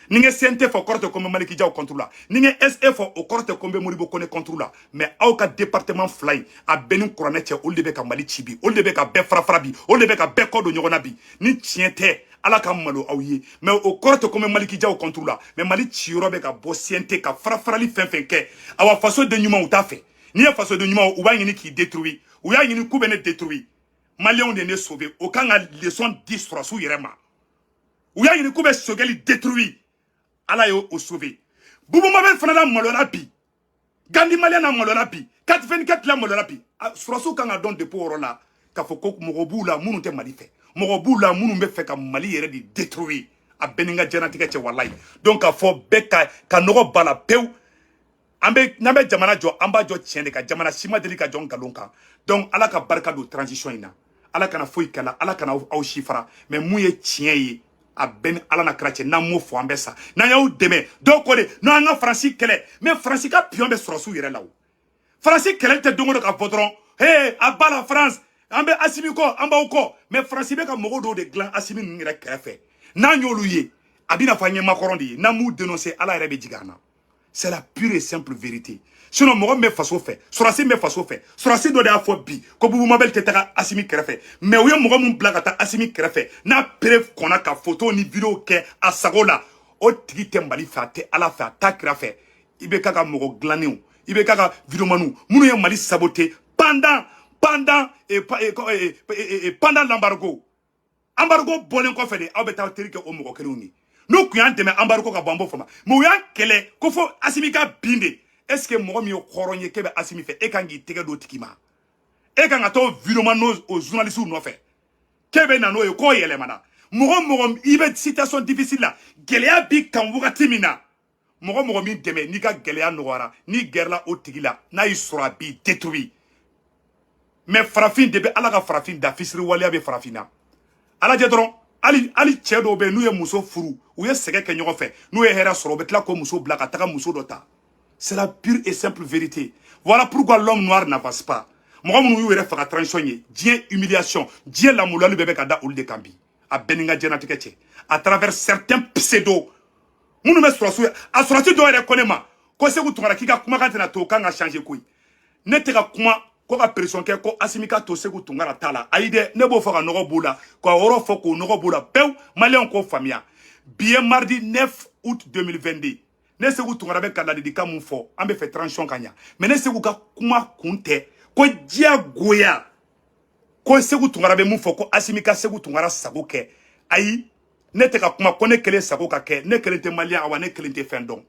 Ni n ye CNT fɔ kɔrɔ tɛ ko n bɛ Maliki Jaw contre la ni n ye SE fɔ o kɔrɔ tɛ ko n bɛ Modibo Kone contre la mais aw ka département fila in a bɛɛ ni kuranɛ cɛ olu de bɛ ka Mali ci bi olu de bɛ ka bɛɛ fara fara bi olu de bɛ ka bɛɛ kɔ don ɲɔgɔn na bi ni tiɲɛ tɛ ala ka malo aw ye mais o kɔrɔ tɛ ko n bɛ Maliki Jaw contre la mais Mali ciyɔrɔ bɛ ka bɔ CNT ka fara farali fɛn fɛn kɛ awa fasoden ɲumanw t'a fɛ n'i ye fasoden ɲumanw u b'a ɲini k'i détruire u y'a ɲini k'u bɛ ne détruire maliyɛnw de ye ne sauver o kan ka leçon di sɔrɔsiw yɛrɛ ma u y'a ɲini k'u bɛ Choguel détruire ala y'o sauver. Bubu Mabel fana la maloya bi Gandhi malien na maloya bi 424 la maloya bi sɔrɔsiw kan ka dɔn depuis o yɔrɔ la k'a fɔ ko mɔgɔ b'u la minnu tɛ Mali fɛ mɔgɔ b'u la minnu bɛ fɛ ka Mali yɛrɛ de détruire a bɛɛ ni n ka diɲɛlatigɛ cɛ walayi. Donc k'a fɔ bɛɛ ka nɔgɔ ba la pewu an bɛ n'an bɛ jamana jɔ an b'a jɔ tiɲɛ de kan jamana si ma deli ka jɔ nkalon kan. Donc ala ka barika don transition in na ala kana foyi kɛ la ala kana aw si fara mais mun ye tiɲɛ ye a bɛɛ ni ala na kira cɛ n'an m'o fɔ an bɛ sa n'an y'aw dɛmɛ dɔw ko de n'an ka Faransi kɛlɛ mais Faransi ka pion bɛ sɔrɔsiw yɛrɛ la o Faransi kɛlɛ tɛ don o don ka fɔ dɔrɔn he a ba la France an bɛ Asimi kɔ an b'aw kɔ mais Faransi bɛ ka mɔgɔw dɔw de dilan Asimi ninnu yɛrɛ kɛrɛfɛ n'an y'olu ye a bɛna fɔ an ye Macron de ye n'an m'u dénoncer ala yɛrɛ bɛ jigin an na. C'est la pure et simple vérité. Sinon mɔgɔ min bɛ faso fɛ sɔrɔsi min bɛ faso fɛ sɔrɔsi dɔ de y'a fɔ bi ko Bubu Mabel tɛ taga Asimi kɛrɛfɛ mais u ye mɔgɔ min bila ka taa Asimi kɛrɛfɛ n'a preuve kɔnna ka photo ni vidéo kɛ a sago la o tigi tɛ Mali fɛ a tɛ ala fɛ a t'a kira fɛ i bɛ k'a ka mɔgɔ dilannenw i bɛ k'a ka videomaniw minnu ye Mali saboter pendant pendant l'embargo embargo bɔlen kɔfɛ de aw bɛ taa teri kɛ o mɔgɔ kelenw ye n'u kun y'an dɛmɛ embargo ka bɔ an b'o faamu mais u y'an kɛlɛ ko fo Asimi ka bin de. Est ce que mɔgɔ min ye hɔrɔn ye k'e bɛ Asimi fɛ e kan k'i tɛgɛ d'o tigi ma e kan ka taa o videoman n'o o journaliste nɔfɛ k'e bɛ na n'o ye k'o yɛlɛmana mɔgɔ mɔgɔ i bɛ situation difficile la gɛlɛya b'i kan wagati min na mɔgɔ mɔgɔ min dɛmɛ n'i ka gɛlɛya nɔgɔyara n'i gɛrɛla o tigi la n'a y'i sɔrɔ a b'i détruire. Mais farafin de bɛ ala ka farafin da fisiri waleya bɛ farafin na ala jɛ dɔrɔn hali cɛ dɔw bɛ yen n'u ye muso furu u ye sɛgɛn kɛ ɲɔgɔn fɛ n'u ye hɛrɛ sɔrɔ u bɛ tila k'o muso bila ka taga muso dɔ ta. C'est la pure et simple vérité. Voilà pourquoi l'homme noir n'avance pas. Mɔgɔ minnu y'u yɛrɛ faga transition ye, diɲɛ humiliation, diɲɛ lamolali bɛɛ bɛ ka da olu de kan bi. A bɛɛ ni n ka diɲɛnatigɛ cɛ, à travers certains pseudo minnu bɛ sɔrɔsiw ye. A sɔrɔsi dɔw yɛrɛ ko ne ma ko Seku Tunkara, k'i ka kumakan tɛna to o kan ka changer koyi. Ne tɛ ka kuma ko ka pression kɛ ko Asimi ka to Seku Tunkara ta la. Ayi dɛ, ne b'o fɔ ka nɔgɔ b'u la, ka yɔrɔ fɔ k'o nɔgɔ b'u la pewu. Maliyɛnw k'o faamuya. Bi ye mardi 9 août 2022. Ne Seku Tunkara bɛ ka ladilikan mun fɔ? An bɛ fɛ transition ka ɲa, mais ne Seku ka kuma kun tɛ ko diyagoya ko Seku Tunkara bɛ mun fɔ ko Asimi ka Seku Tunkara sago kɛ. Ayi, ne tɛ ka kuma ko ne kelen sago ka kɛ. Ne kelen tɛ maliyɛn, awa ne kelen tɛ fɛn dɔn.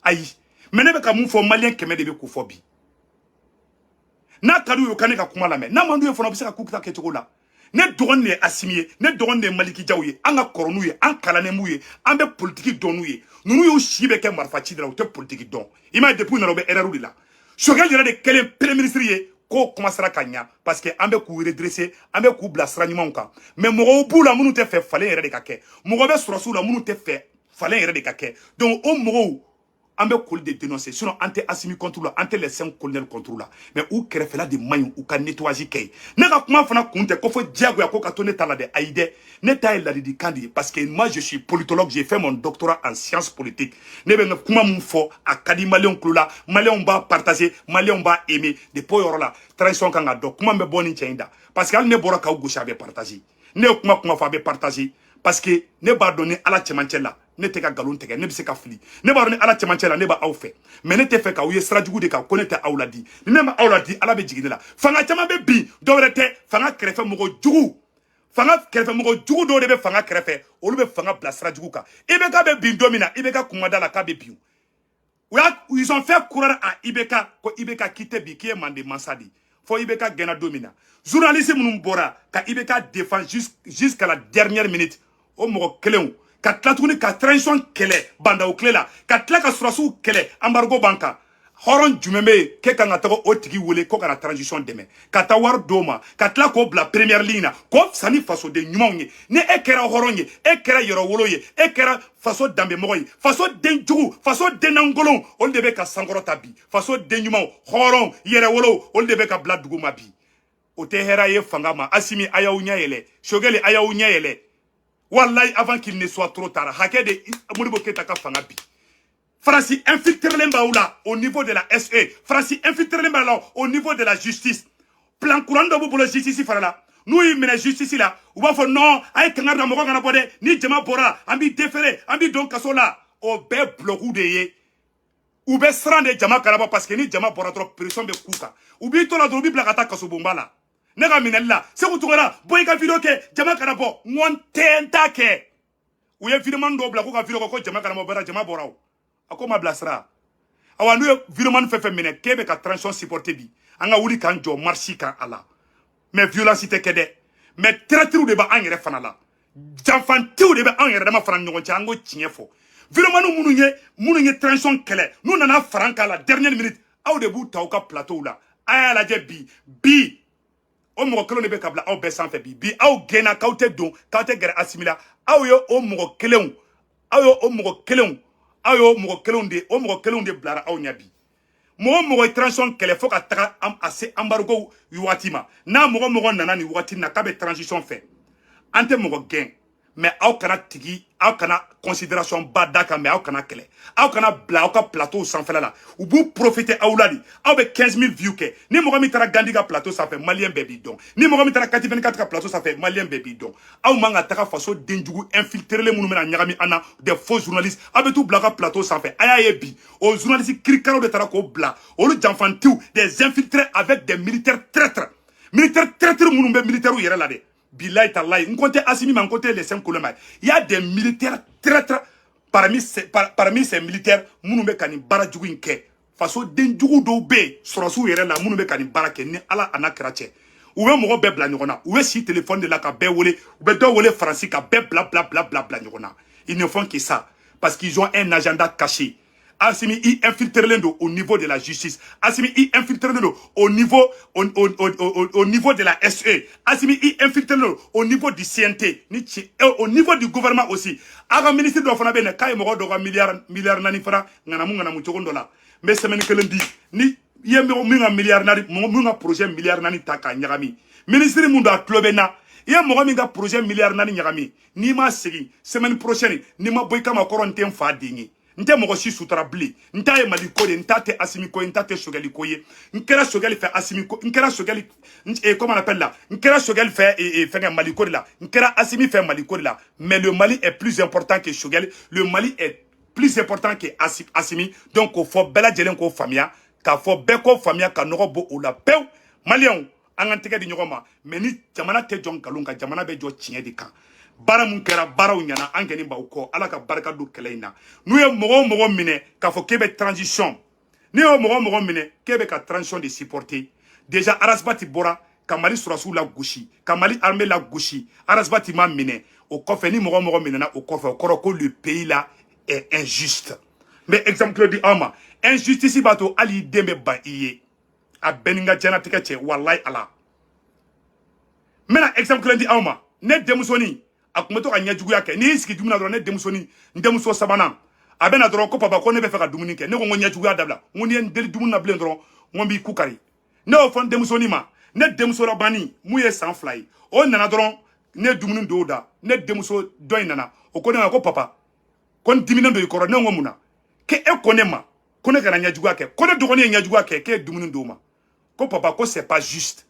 Ayi, mais ne bɛ ka mun fɔ, maliyɛn 100 de bɛ k'o fɔ bi. N'a ka d'u ye, u ka ne ka kuma lamɛn. N'a man d'u ye fana, u bɛ se ka k'u ta kɛcogo la. Ne dɔgɔnin de ye Asimi ye, ne dɔgɔnin de ye Maliki Jaw ye. An ka kɔrɔ n'u ye, an kalannen b'u ye, an bɛ politiki dɔn n'u ye. Ninnu y'u si bɛ kɛ marifa ci de la, u tɛ politiki dɔn. I m'a ye, depuis u nana, u bɛ erreur de la. Choguel yɛrɛ de kɛlen premier ministre ye, k'o commencera ka ɲa, parce que an bɛ k'u redresser, an bɛ k'u bila sira ɲumanw kan. Mais mɔgɔw b'u la minnu tɛ fɛ falen yɛrɛ de ka kɛ. Mɔgɔ bɛ sɔrɔsiw la minnu tɛ fɛ falen yɛrɛ de ka kɛ. Donc o mɔgɔw, an bɛ k'olu de dénoncer. Sinon an tɛ Asimi contre la, an tɛ les cinq colonels contre la, mais u kɛrɛfɛla de man ɲi, u ka nettoyage kɛ yen. Ne ka kuma fana kun tɛ ko fɔ diyagoya ko ka to ne ta la dɛ. Ayi dɛ, ne ta ye ladilikan de ye, parce que moi, je suis politologue, j'ai fait mon doctorat en sciences politiques. Ne bɛ n ka kuma mun fɔ, a ka di maliyɛnw tulo la, maliyɛnw b'a partager, maliyɛnw b'a aimer. Depuis o yɔrɔ la, transition kan ka dɔn kuma min bɛ bɔ nin cɛ in da, parce que hali ne bɔra k'aw gosi, a bɛ partager. Ne ye kuma kuma fɔ, a bɛ partager, parce que ne b'a dɔn ni Ala cɛmancɛ la, ne tɛ ka nkalon tigɛ. Ne bɛ se ka fili, ne b'a dɔn ni Ala cɛmancɛ la, ne b'aw fɛ, mais ne tɛ fɛ k'aw ye sira jugu de kan ko ne tɛ aw ladi. Ni ne ma aw ladi, Ala bɛ jigin ne la. Fanga caman bɛ bin, dɔwɛrɛ tɛ, fanga kɛrɛfɛ mɔgɔ jugu, fanga kɛrɛfɛ mɔgɔ jugu dɔw de bɛ fanga kɛrɛfɛ, olu bɛ fanga bila sira jugu kan. IBK bɛ bin don min na, IBK kuma da la k'a bɛ bin. U y'a, ils ont fait croire à IBK ko IBK k'i tɛ bin, k'i ye manden mansa de ye. Fɔ IBK gɛnna don min na, journaliste minnu bɔra ka IBK défend jusqu'à la dernière minute, o mɔgɔ kelenw ka tila tuguni ka transition kɛlɛ bandaw tile la, ka tila ka sɔrɔsiw kɛlɛ, embargo b'an kan. Hɔrɔn jumɛn bɛ yen k'e kan ka taga o tigi wele ko ka na transition dɛmɛ, ka taa wari d'o ma, ka tila k'o bila première ligne na, k'o fisa ni fasoden ɲumanw ye? Ni e kɛra hɔrɔn ye, e kɛra yɛrɛwolo ye, e kɛra faso danbemɔgɔ ye, faso den jugu, faso den lankolonw, olu de bɛ ka sankɔrɔta bi. Faso den ɲumanw, hɔrɔnw, yɛrɛwolow, olu de bɛ ka bila dugu ma bi. O tɛ hɛrɛ ye fanga ma. Asimi, a y'aw ɲɛ yɛlɛ. Choguel, a y'aw ɲɛ yɛlɛ. Wallahi, avant qu'il ne soit trop tard. Hakɛ de Modibo Keita ka fanga bi. Faransi infiltré b'aw la au niveau de la SE, Faransi infiltré b'a la au niveau de la justice. Plan courant dɔ b'u bolo justice fana la. N'u y'i minɛ justice la, u b'a fɔ non, a ye kangari da, mɔgɔ kana bɔ dɛ. Ni jama bɔra, an b'i déféré, an b'i don kaso la. O bɛɛ bloc de ye. U bɛ siran de jama kana bɔ, parce que ni jama bɔra dɔrɔn, pression bɛ k'u kan. U b'i to la dɔrɔn, u b'i bila ka taa kasobonba la. Ne ka minɛli la, Seku Tunkara, bɔ i ka vidéo kɛ, jama kana bɔ. N ko n tɛ, n t'a kɛ. U ye vidéoman dɔw bila k'u ka vidéo kɛ ko jama kana bɔ. Bɛra jama bɔra o, a ko ma bilasira. Awa, n'u ye vidéoman fɛn fɛn minɛ k'e bɛ ka transition supporter bi, an ka wuli k'an jɔ marche kan a la. Mais violence tɛ kɛ dɛ. Mais traîtres de bɛ an yɛrɛ fana la, janfantiw de bɛ an yɛrɛ dama fana ni ɲɔgɔn cɛ. An ko tiɲɛ fɔ. Vidéoman minnu ye transition kɛlɛ, n'u nana fara an kan la dernière minute, aw de b'u ta aw ka plateau la. A y'a lajɛ bi, bi o mɔgɔ kelen de bɛ ka bila aw bɛɛ sanfɛ bi. Bi aw gɛnna k'aw tɛ don, k'aw tɛ gɛrɛ Asimi la. Aw ye o mɔgɔ kelenw, aw ye o mɔgɔ kelenw, aw ye o mɔgɔ kelenw de, o mɔgɔ kelenw de bilara aw ɲɛ bi. Mɔgɔ mɔgɔ ye transition kɛlɛ fo ka taga a se embargo waati ma, n'a mɔgɔ mɔgɔ nana nin waati na k'a bɛ transition fɛ, an tɛ mɔgɔ gɛn, mais aw kana tigi, aw kana considération ba da kan, mais aw kana kɛlɛ, aw kana bila aw ka plateau sanfɛla la. U b'u profiter aw la de. Aw bɛ 15 000 vues kɛ. Ni mɔgɔ min taara Gandhi ka plateau sanfɛ, maliyɛn bɛɛ b'i dɔn. Ni mɔgɔ min taara Kati 24 ka plateau sanfɛ, maliyɛn bɛɛ b'i dɔn. Aw man ka taga faso denjugu infiltré minnu bɛna ɲagami an na, des faux journalistes, aw bɛ t'u bila aw ka plateau sanfɛ. A y'a ye bi, o journaliste kirikaraw de taara k'o bila, olu janfantiw, des infiltrés avec des militaires traîtres, militaires traîtres minnu bɛ militaires yɛrɛ la dɛ. Bilayi talayi, n ko tɛ Asimi ma, n ko tɛ les cinq colonels ma. Il y a des militaires traîtres parmi ces militaires minnu bɛ ka nin baara jugu in kɛ. Faso den jugu dɔw bɛ yen sɔrɔsiw yɛrɛ la minnu bɛ ka nin baara kɛ. Ni Ala a n'a kɛra cɛ, u bɛ mɔgɔ bɛɛ bila ɲɔgɔn na. U bɛ si téléphone de la ka bɛɛ wele, u bɛ dɔw wele Faransi, ka bɛɛ bila bila bila bila bila ɲɔgɔn na. Ils ne font que ça parce qu'ils ont un agenda caché. Assimi, i infiltré don au niveau de la justice. Assimi, i infiltré don au niveau de la SE. Assimi, i infiltré don au niveau du CNT ni ci, au niveau du gouvernement aussi. A ka ministre dɔ fana bɛ yen k'a ye mɔgɔ dɔ ka miliyari miliyari naani fana ŋanamu ŋanamu cogo dɔ la. N bɛ semaine kelen di. Ni i ye min ka miliyari naani, mɔgɔ min ka projet miliyari 4 ta k'a ɲagami, minisiri mun don, a tulo bɛ n na, i ye mɔgɔ min ka projet miliyari 4 ɲagami, n'i ma segin semaine prochaine, n'i ma bɔ i kama kɔrɔ, n tɛ n fa den ye, n tɛ mɔgɔ si sutura bilen. N ta ye Mali ko de, n ta tɛ Asimi ko ye, n ta tɛ Sogɛli ko ye. N kɛra Sogɛli fɛ Asimi ko, n kɛra Sogɛli, comment on appelle là, n kɛra Sogɛli fɛ fɛnkɛ Mali ko de la, n kɛra Asimi fɛ Mali ko de la. Mais le Mali est plus important que Sogɛli, le Mali est plus important que Asimi. Donc k'o fɔ bɛɛ lajɛlen k'o faamuya, k'a fɔ bɛɛ k'o faamuya, ka nɔgɔ bɔ o la pewu. Maliyɛnw, an k'an tɛgɛ di ɲɔgɔn ma. Mais ni jamana tɛ jɔ nkalon kan, jamana bɛ jɔ tiɲɛ de kan. Baara mun kɛra, baaraw ɲɛna, an kɛni b'aw kɔ. Ala ka barika don kɛlɛ in na. N'u ye mɔgɔ o mɔgɔ minɛ k'a fɔ k'e bɛ transition, n'i y'o mɔgɔ o mɔgɔ minɛ k'e bɛ ka transition de supporter, déjà Ras Bath bɔra ka Mali sɔrɔsiw la gosi, ka Mali armée la gosi, Ras Bath ma minɛ. O kɔfɛ, ni mɔgɔ o mɔgɔ minɛna o kɔfɛ, o kɔrɔ ko le pays là est injuste. N bɛ exemple di aw ma. Injustice b'a to hali i den bɛ ban i ye. A bɛɛ ni n ka diɲɛlatigɛ cɛ, walayi ala. N bɛna exemple kelen di aw ma. Ne denmusonin, a tun bɛ to ka ɲɛjuguya kɛ. N'i y'i sigi dumuni na dɔrɔn, ne denmusonin, n denmuso sabanan, a bɛ na dɔrɔn ko: "Papa, ko ne bɛ fɛ ka dumuni kɛ." Ne ko n ko ɲɛjuguya dabila. N ko n'i ye n deli dumuni na bilen dɔrɔn, n ko n b'i ku kari. Ne y'o fɔ n denmusonin ma. Ne denmuso labanni mun ye san 2 ye, o nana dɔrɔn, ne ye dumuni dɔw da. Ne denmuso dɔ in nana, o ko ne ma ko: "Papa, ko n diminen don i kɔrɔ." Ne ko: "Mun na?" Ke e ko ne ma ko ne kana ɲɛjuguya kɛ, ko ne dɔgɔnin ye ɲɛjuguya kɛ, k'e ye dumuni d'o ma, ko papa, ko c'est pas juste.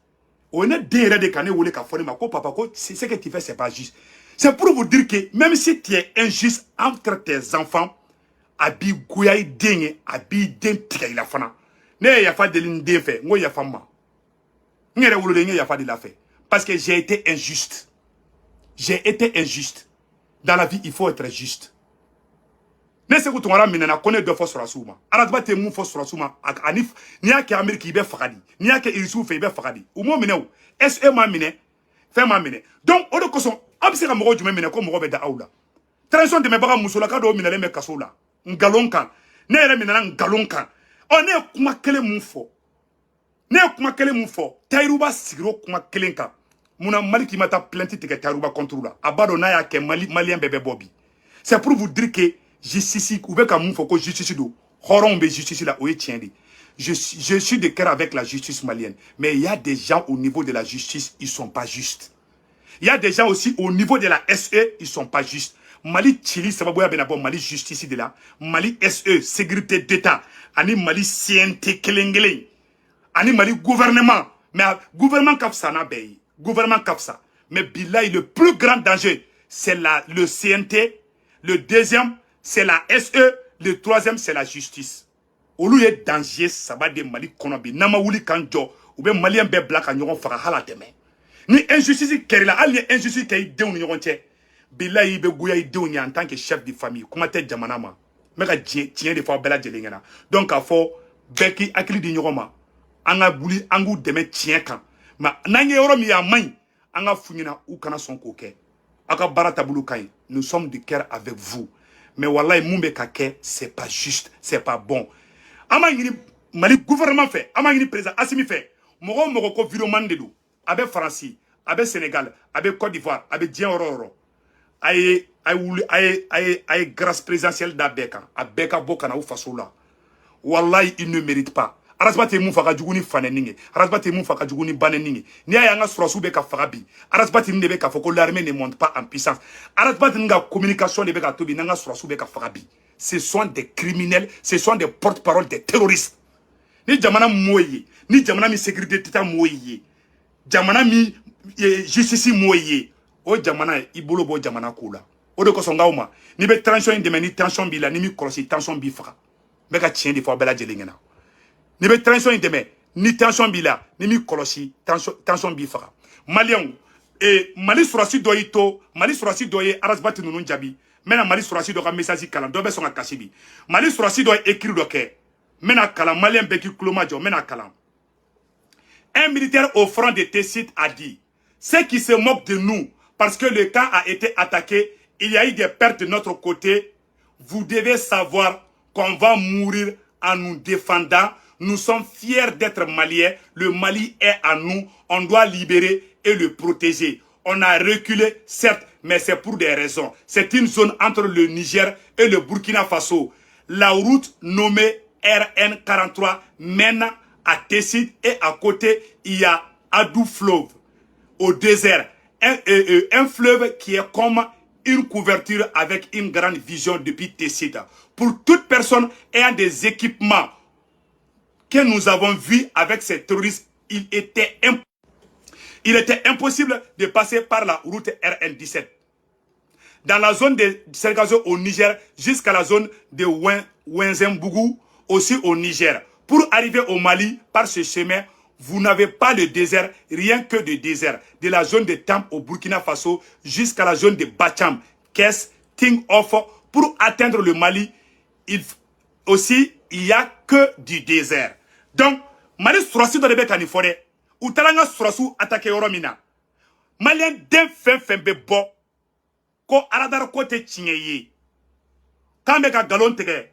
O ye ne den yɛrɛ de ka ne wele ka fɔ ne ma ko: "Papa, ko ce que tu fais, c'est pas juste." C'est pour vous dire que même si tu es injuste entre tes enfants, a b'i goya i den ye, a b'i den tigɛ i la fana. Ne ye yafa deli n den fɛ, n ko yafa n ma, n yɛrɛ woloden, n ye yafa deli a fɛ, parce que j'ai été injuste, j'ai été injuste. Dans la vie, il faut être juste. Ne Seku Tunkara minɛna ko ne dɔ fɔ sɔrɔsiw ma. Ras Bath tɛ mun fɔ sɔrɔsiw ma? Ani n'i y'a kɛ Ameriki, i bɛ faga di. N'i y'a kɛ Irisiw fɛ, i bɛ faga di. U m'o minɛ, o SE ma minɛ, fɛn ma minɛ. Donc o de kosɔn, aw bɛ se ka mɔgɔ jumɛn minɛ ko mɔgɔ bɛ da aw la? Transition dɛmɛbaga musolaka dɔw minɛlen bɛ kaso la nkalon kan. Ne yɛrɛ minɛna nkalon kan. Ɔ, ne ye kuma kelen mun fɔ? Ne ye kuma kelen mun fɔ? Tayiruba sigira o kuma kelen kan. Munna Maliki ma taa plainte tigɛ Tayiruba contre la? A b'a dɔn n'a y'a kɛ, Mali, maliyɛn bɛɛ bɛ bɔ bi. C'est pour vous dire que justice, u bɛ ka mun fɔ ko justice don, hɔrɔnw bɛ justice la, o ye tiɲɛ de. Je suis de cœur avec la justice malienne, mais il y a des gens au niveau de la justice, ils sont pas justes. Il y a des gens aussi au niveau de la SE, ils sont pas justes. Mali cili sababuya bɛna bɔ Mali justice de la, Mali SE, sécurité d'État, ani Mali CNT kelen kelen, ani Mali gouvernement. Mais gouvernement ka fisa n'a bɛɛ ye, gouvernement ka fisa. Mais bilahi, le plus grand danger, c'est le CNT, le deuxième, c'est la SE, le troisième, c'est la justice. Olu ye danger saba de Mali kɔnɔ bi. N'an ma wuli k'an jɔ, u bɛ maliyɛn bɛɛ bila ka ɲɔgɔn faga hali a tɛmɛ. Ni injustice kɛr'i la, hali ni injustice kɛ i denw ni ɲɔgɔn cɛ, bilahi, i bɛ goya i denw ye en tant que chef de famille. Kuma tɛ jamana ma. N bɛ ka tiɲɛ de fɔ aw bɛɛ lajɛlen ɲɛna. Donc k'a fɔ bɛɛ k'i hakili di ɲɔgɔn ma, an ka wuli, an k'u dɛmɛ tiɲɛ kan. Mais n'an ye yɔrɔ min ye a man ɲi, an ka f'u ɲɛna, u kana sɔn k'o kɛ. Aw ka baara taabolo ka ɲi, nous sommes de cœur avec vous. Mais wallahi, mun bɛ ka kɛ, c'est pas juste, c'est pas bon. An b'a ɲini Mali gouvernement fɛ, an b'a ɲini président Asimi fɛ, mɔgɔ o mɔgɔ ko vidéoman de don, a bɛ Faransi, a bɛ Sénégal, a bɛ Côte d'Ivoire, a bɛ diɲɛ yɔrɔ o yɔrɔ, a ye wuli, a ye grâce présidentielle da bɛɛ kan, a bɛɛ ka bɔ ka na u faso la. Wallahi, il ne mérite pas. Ras Bath ye mun fa ka jugu ni fanɛni ye? Ras Bath ye mun fa ka jugu ni banɛni ye? N'i y'a ye an ka sɔrɔsiw bɛ ka faga bi, Ras Bath de bɛ k'a fɔ ko l'armée ne monte pas en puissance. Ras Bath ka communication de bɛ ka to bi n'an ka sɔrɔsiw bɛ ka faga bi. Ce sont des criminels, ce sont des porte-parole des terroristes. Ni jamana m'o ye, ni jamana min sécurité tɛ taa m'o ye, jamana min justice m'o ye, o jamana i bolo bɔ jamana ko la. O de kosɔn k'aw ma, n'i bɛ transition in dɛmɛ, ni tension b'i la, ni m'i kɔlɔsi, tension b'i faga. N bɛ ka tiɲɛ de fɔ aw bɛɛ lajɛlen ɲɛna. N'i bɛ transition in dɛmɛ, ni tension b'i la, ni m'i kɔlɔsi, tension b'i faga. Maliyɛnw, Mali sɔrɔsi dɔ y'i to, Mali sɔrɔsi dɔ ye Ras Bath ninnu jaabi. N bɛna Mali sɔrɔsi dɔ ka message kalan, dɔ bɛ sɔn ka kasi bi. Mali sɔrɔsi dɔ ye écrit dɔ kɛ, n bɛna kalan, maliyɛn bɛɛ k'i tulo majɔ, n bɛna kalan. Un militaire au front de Tessit a dit: "Ceux qui se moquent de nous parce que le camp a été attaqué, il y a eu des pertes de notre côté. Vous devez savoir qu'on va mourir en nous défendant. Nous sommes fiers d'être Maliens. Le Mali est à nous. On doit libérer et le protéger. On a reculé, certes, mais c'est pour des raisons. C'est une zone entre le Niger et le Burkina Faso. La route nommée RN43 mène à Tessit et à côté, il y a Adou Fleuve au désert. Un fleuve qui est comme une couverture avec une grande vision depuis Tessit. Pour toute personne ayant des équipements que nous avons vus avec ces terroristes, il était impossible de passer par la route RN17. Dans la zone de Sergazo au Niger jusqu'à la zone de Wenzembougou, aussi au Niger. Pour arriver au Mali par ce chemin, vous n'avez pas le désert, rien que de désert. De la zone de Tam au Burkina Faso jusqu'à la zone de Bacham, Kess, Ting Off, pour atteindre le Mali, aussi, il n'y a que du désert. Donc, Mali sɔrɔsi dɔ de bɛ ka nin fɔ dɛ. U taara an ka sɔrɔsiw attaquer yɔrɔ min na. Malien den fɛn fɛn bɛ bɔ ko radar ko tɛ tiɲɛ ye, k'an bɛ ka nkalon tigɛ,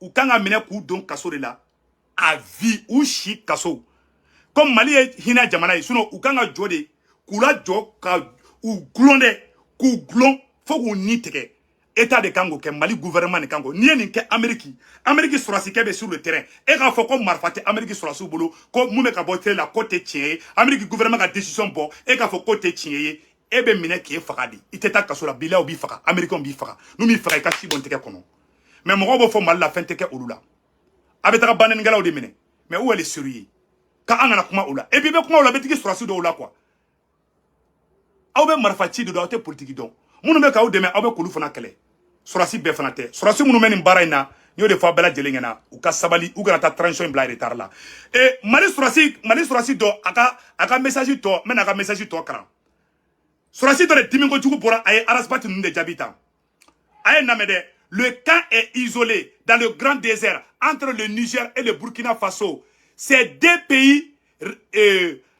u kan ka minɛ k'u don kaso de la à vie, u si kaso. Comme Mali ye hinɛ jamana ye, sinon u kan ka jɔ de k'u lajɔ ka u gulon dɛ, k'u gulon fo k'u ni tigɛ. État de kan k'o kɛ, Mali gouvernement de kan k'o. N'i ye nin kɛ Amérique, Amérique sɔrɔsikɛ bɛ sur le terrain, e k'a fɔ ko marifa tɛ Amérique sɔrɔsiw bolo, ko mun bɛ ka bɔ télé la k'o tɛ tiɲɛ ye, Amérique gouvernement ka décision bɔ, e k'a fɔ k'o tɛ tiɲɛ ye, e bɛ minɛ k'e faga de. I tɛ taa kaso la, bilaw b'i faga, Américains b'i faga. N'u m'i faga, i ka si bɔn tɛgɛ kɔnɔ. Mais mɔgɔw b'o fɔ Mali la, fɛn tɛ kɛ olu la. A bɛ taga banɛnikɛlaw de minɛ, mais où est le sérieux? K'an kana kuma o la. Et puis i bɛ kuma o la, i bɛ tigi sɔrɔsi dɔw la quoi. Aw bɛ marifa ci de dɔn, aw tɛ politiki dɔn. Minnu bɛ k'aw dɛmɛ, aw bɛ k'olu fana kɛlɛ. Sɔrɔsi bɛɛ fana tɛ. Sɔrɔsi minnu bɛ nin baara in na, n y'o de fɔ a bɛɛ lajɛlen ɲɛna, u ka sabali, u kana taa transition in bila retard la. E Mali sɔrɔsi, Mali sɔrɔsi dɔ, a ka message tɔ, n bɛna a ka message tɔ kalan. Sɔrɔsi dɔ de dimi kojugu bɔra, a ye Ras Bath ninnu de jaabi tan. A ye lamɛn dɛ. Le camp est isolé dans le grand désert entre le Niger et le Burkina Faso. Ces deux pays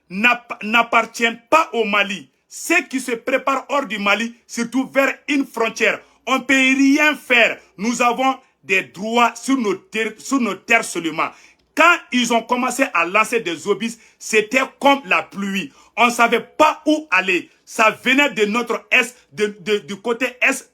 n'appartiennent pas au Mali. Ceux qui se préparent hors du Mali, surtout vers une frontière, on ne peut rien faire. Nous avons des droits sur nos terres seulement. Quand ils ont commencé à lancer des obus, c'était comme la pluie. On ne savait pas où aller. Ça venait de notre est, du côté est,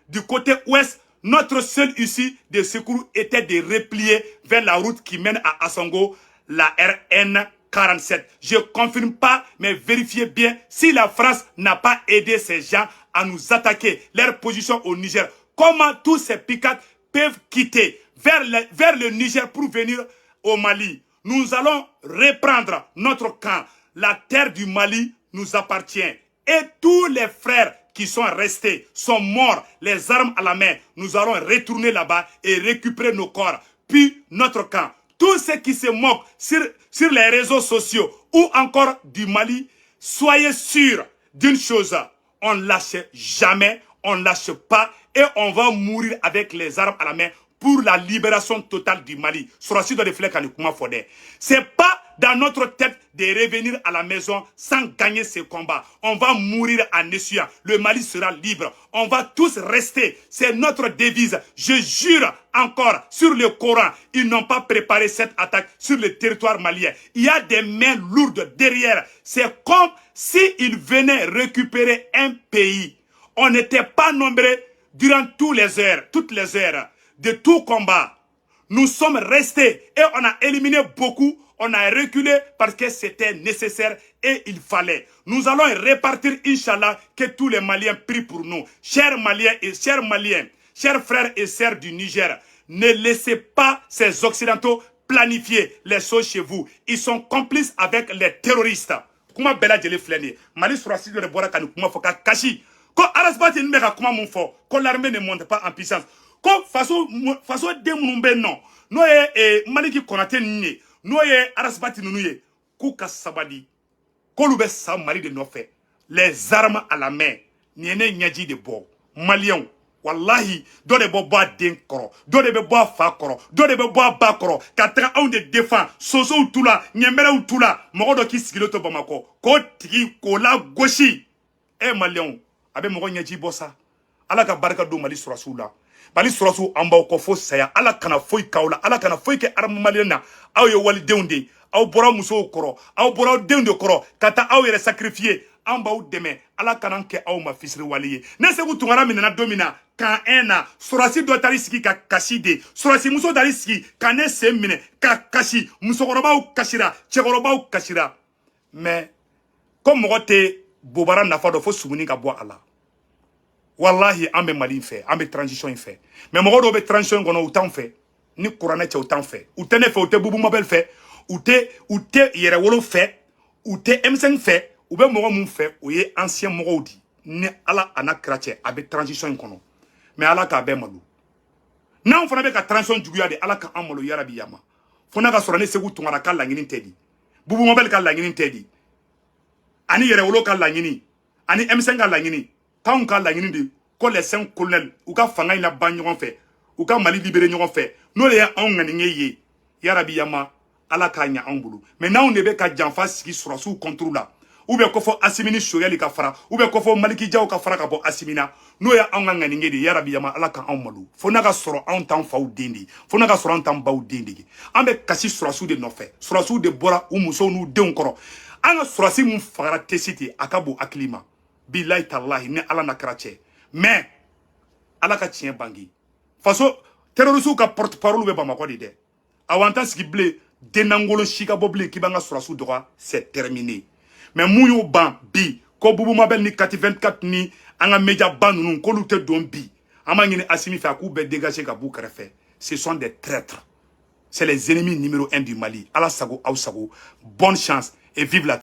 du côté ouest. Notre seule issue de secours était de replier vers la route qui mène à Assongo, la RN 47. Je ne confirme pas, mais vérifiez bien si la France n'a pas aidé ces gens à nous attaquer, leur position au Niger. Comment tous ces picates peuvent quitter vers le Niger pour venir au Mali? Nous allons reprendre notre camp. La terre du Mali nous appartient. Et tous les frères qui sont restés sont morts, les armes à la main. Nous allons retourner là-bas et récupérer nos corps, puis notre camp. Tous ceux qui se moquent sur les réseaux sociaux ou encore du Mali, soyez sûrs d'une chose: on ne lâche jamais, on ne lâche pas et on va mourir avec les armes à la main pour la libération totale du Mali. Sɔrɔsi dɔ de filɛ ka nin kuma fɔ dɛ. C'est pas dans notre tête de revenir à la maison sans gagner ce combat. On va mourir en essuyant. Le Mali sera libre. On va tous rester. C'est notre devise. Je jure encore sur le Coran, ils n'ont pas préparé cette attaque sur le territoire malien. Il y a des mains lourdes derrière. C'est comme s'ils venaient récupérer un pays. On n'était pas nombreux durant toutes les heures de tout combat. Nous sommes restés et on a éliminé beaucoup. On a reculé parce que c'était nécessaire et il fallait. Nous allons repartir, Inch'Allah, que tous les Maliens prient pour nous. Chers Maliens et chers Maliens, chers frères et sœurs du Niger, ne laissez pas ces Occidentaux planifier les choses chez vous. Ils sont complices avec les terroristes. Kuma bɛɛ lajɛlen filɛ nin ye. Mali sɔrɔsi dɔ de bɔra ka nin kuma fɔ ka kasi ko Ras Bath ninnu bɛ ka kuma mun fɔ, ko l'armée ne monte pas en puissance, ko faso den minnu bɛ yen nɔ, n'o ye Maliki Konate ninnu ye, n'o ye Ras Bath ninnu ye, k'u ka sabali, k'olu bɛ sa Mali de nɔfɛ, les armes à la main. Nin ye ne ɲɛji de bɔ. Maliyɛnw, walahi, dɔ de bɛ bɔ a den kɔrɔ, dɔ de bɛ bɔ a fa kɔrɔ, dɔ de bɛ bɔ a ba kɔrɔ ka taga anw de défend. Sosow t'u la, ɲɛmɛrɛw t'u la. Mɔgɔ dɔ k'i sigilen to Bamakɔ k'o tigi k'o la gosi. E Maliyɛnw, a bɛ mɔgɔ ɲɛji bɔ sa. Ala ka barika don Mali sɔrɔsiw la. Mali sɔrɔsiw, an b'aw kɔ fo saya. Ala kana foyi k'aw la, Ala kana foyi kɛ armée malienne na. Aw ye walidenw de ye, aw bɔra musow kɔrɔ, aw bɔra aw denw de kɔrɔ ka taa aw yɛrɛ sacrifier. An b'aw dɛmɛ, Ala kana kɛ aw ma fisiriwale ye. Ne Segu Tunkara minɛna don min na, Camp 1 na, sɔrɔsi dɔ taar'i sigi ka kasi de, sɔrɔsi muso taar'i sigi ka ne sen minɛ ka kasi. Musokɔrɔbaw kasira, cɛkɔrɔbaw kasira. Mais ko mɔgɔ tɛ bobara nafa dɔn fo sumuni ka bɔ a la. Walahi, an bɛ Mali in fɛ, an bɛ transition in fɛ, mais mɔgɔ dɔw bɛ transition in kɔnɔ, u t'anw fɛ. Ni kuranɛ cɛ, u t'anw fɛ, u tɛ ne fɛ, u tɛ Bubu Mabel fɛ, u tɛ Yɛrɛwolo fɛ, u tɛ M5 fɛ. U bɛ mɔgɔ mun fɛ, o ye ancien mɔgɔw di. Ni Ala a n'a kira cɛ, a bɛ transition in kɔnɔ, mais Ala k'a bɛɛ malo. N'anw fana bɛ ka transition juguya de, Ala ka an malo yarabi yama. Fo n'a ka sɔrɔ ne Segu Tunkara ka laɲini tɛ di, Bubu Mabel ka laɲini tɛ di, ani Yɛrɛwolo ka laɲini, ani M5 ka laɲini, k'anw ka laɲini de ko les cinq colonels u ka fanga in laban ɲɔgɔn fɛ, u ka Mali libéré ɲɔgɔn fɛ. N'o de ye anw ŋaniye ye yarabi yama, Ala k'a ɲɛ anw bolo. Mais n'anw de bɛ ka janfa sigi sɔrɔsiw contre la, ou bien ko fɔ Asimi ni Choguel ka fara, ou bien ko fɔ Maliki Jaw ka fara ka bɔ Asimi na, n'o ye anw ka ŋaniye de ye yarabi yama, Ala ka anw malo. Fo n'a ka sɔrɔ anw t'an faw den de ye, fo n'a ka sɔrɔ an t'an baw den de ye. An bɛ kasi sɔrɔsiw de nɔfɛ. Sɔrɔsiw de bɔra u musow n'u denw kɔrɔ. An ka sɔrɔsi mun fagara Tessit, a ka bon hakili ma, bilayi talahi, ni Ala na kɛra cɛ. Mais Ala ka tiɲɛ bange, faso terroriste ka porte parole bɛ Bamakɔ de dɛ. Awa, an ta sigi bilen, dennangolo si ka bɔ bilen k'i b'an ka sɔrɔsiw dɔgɔya, c'est terminé. Mais mun y'o ban bi? Ko Bubu Mabel ni Kati 24 ni an ka média ba ninnu, k'olu tɛ don bi. An b'a ɲini Asimi fɛ, a k'u bɛɛ dégager ka b'u kɛrɛfɛ. Ce sont des traîtres, c'est les ennemis numéro 1 du Mali. Ala sago, aw sago. Bonne chance et vive la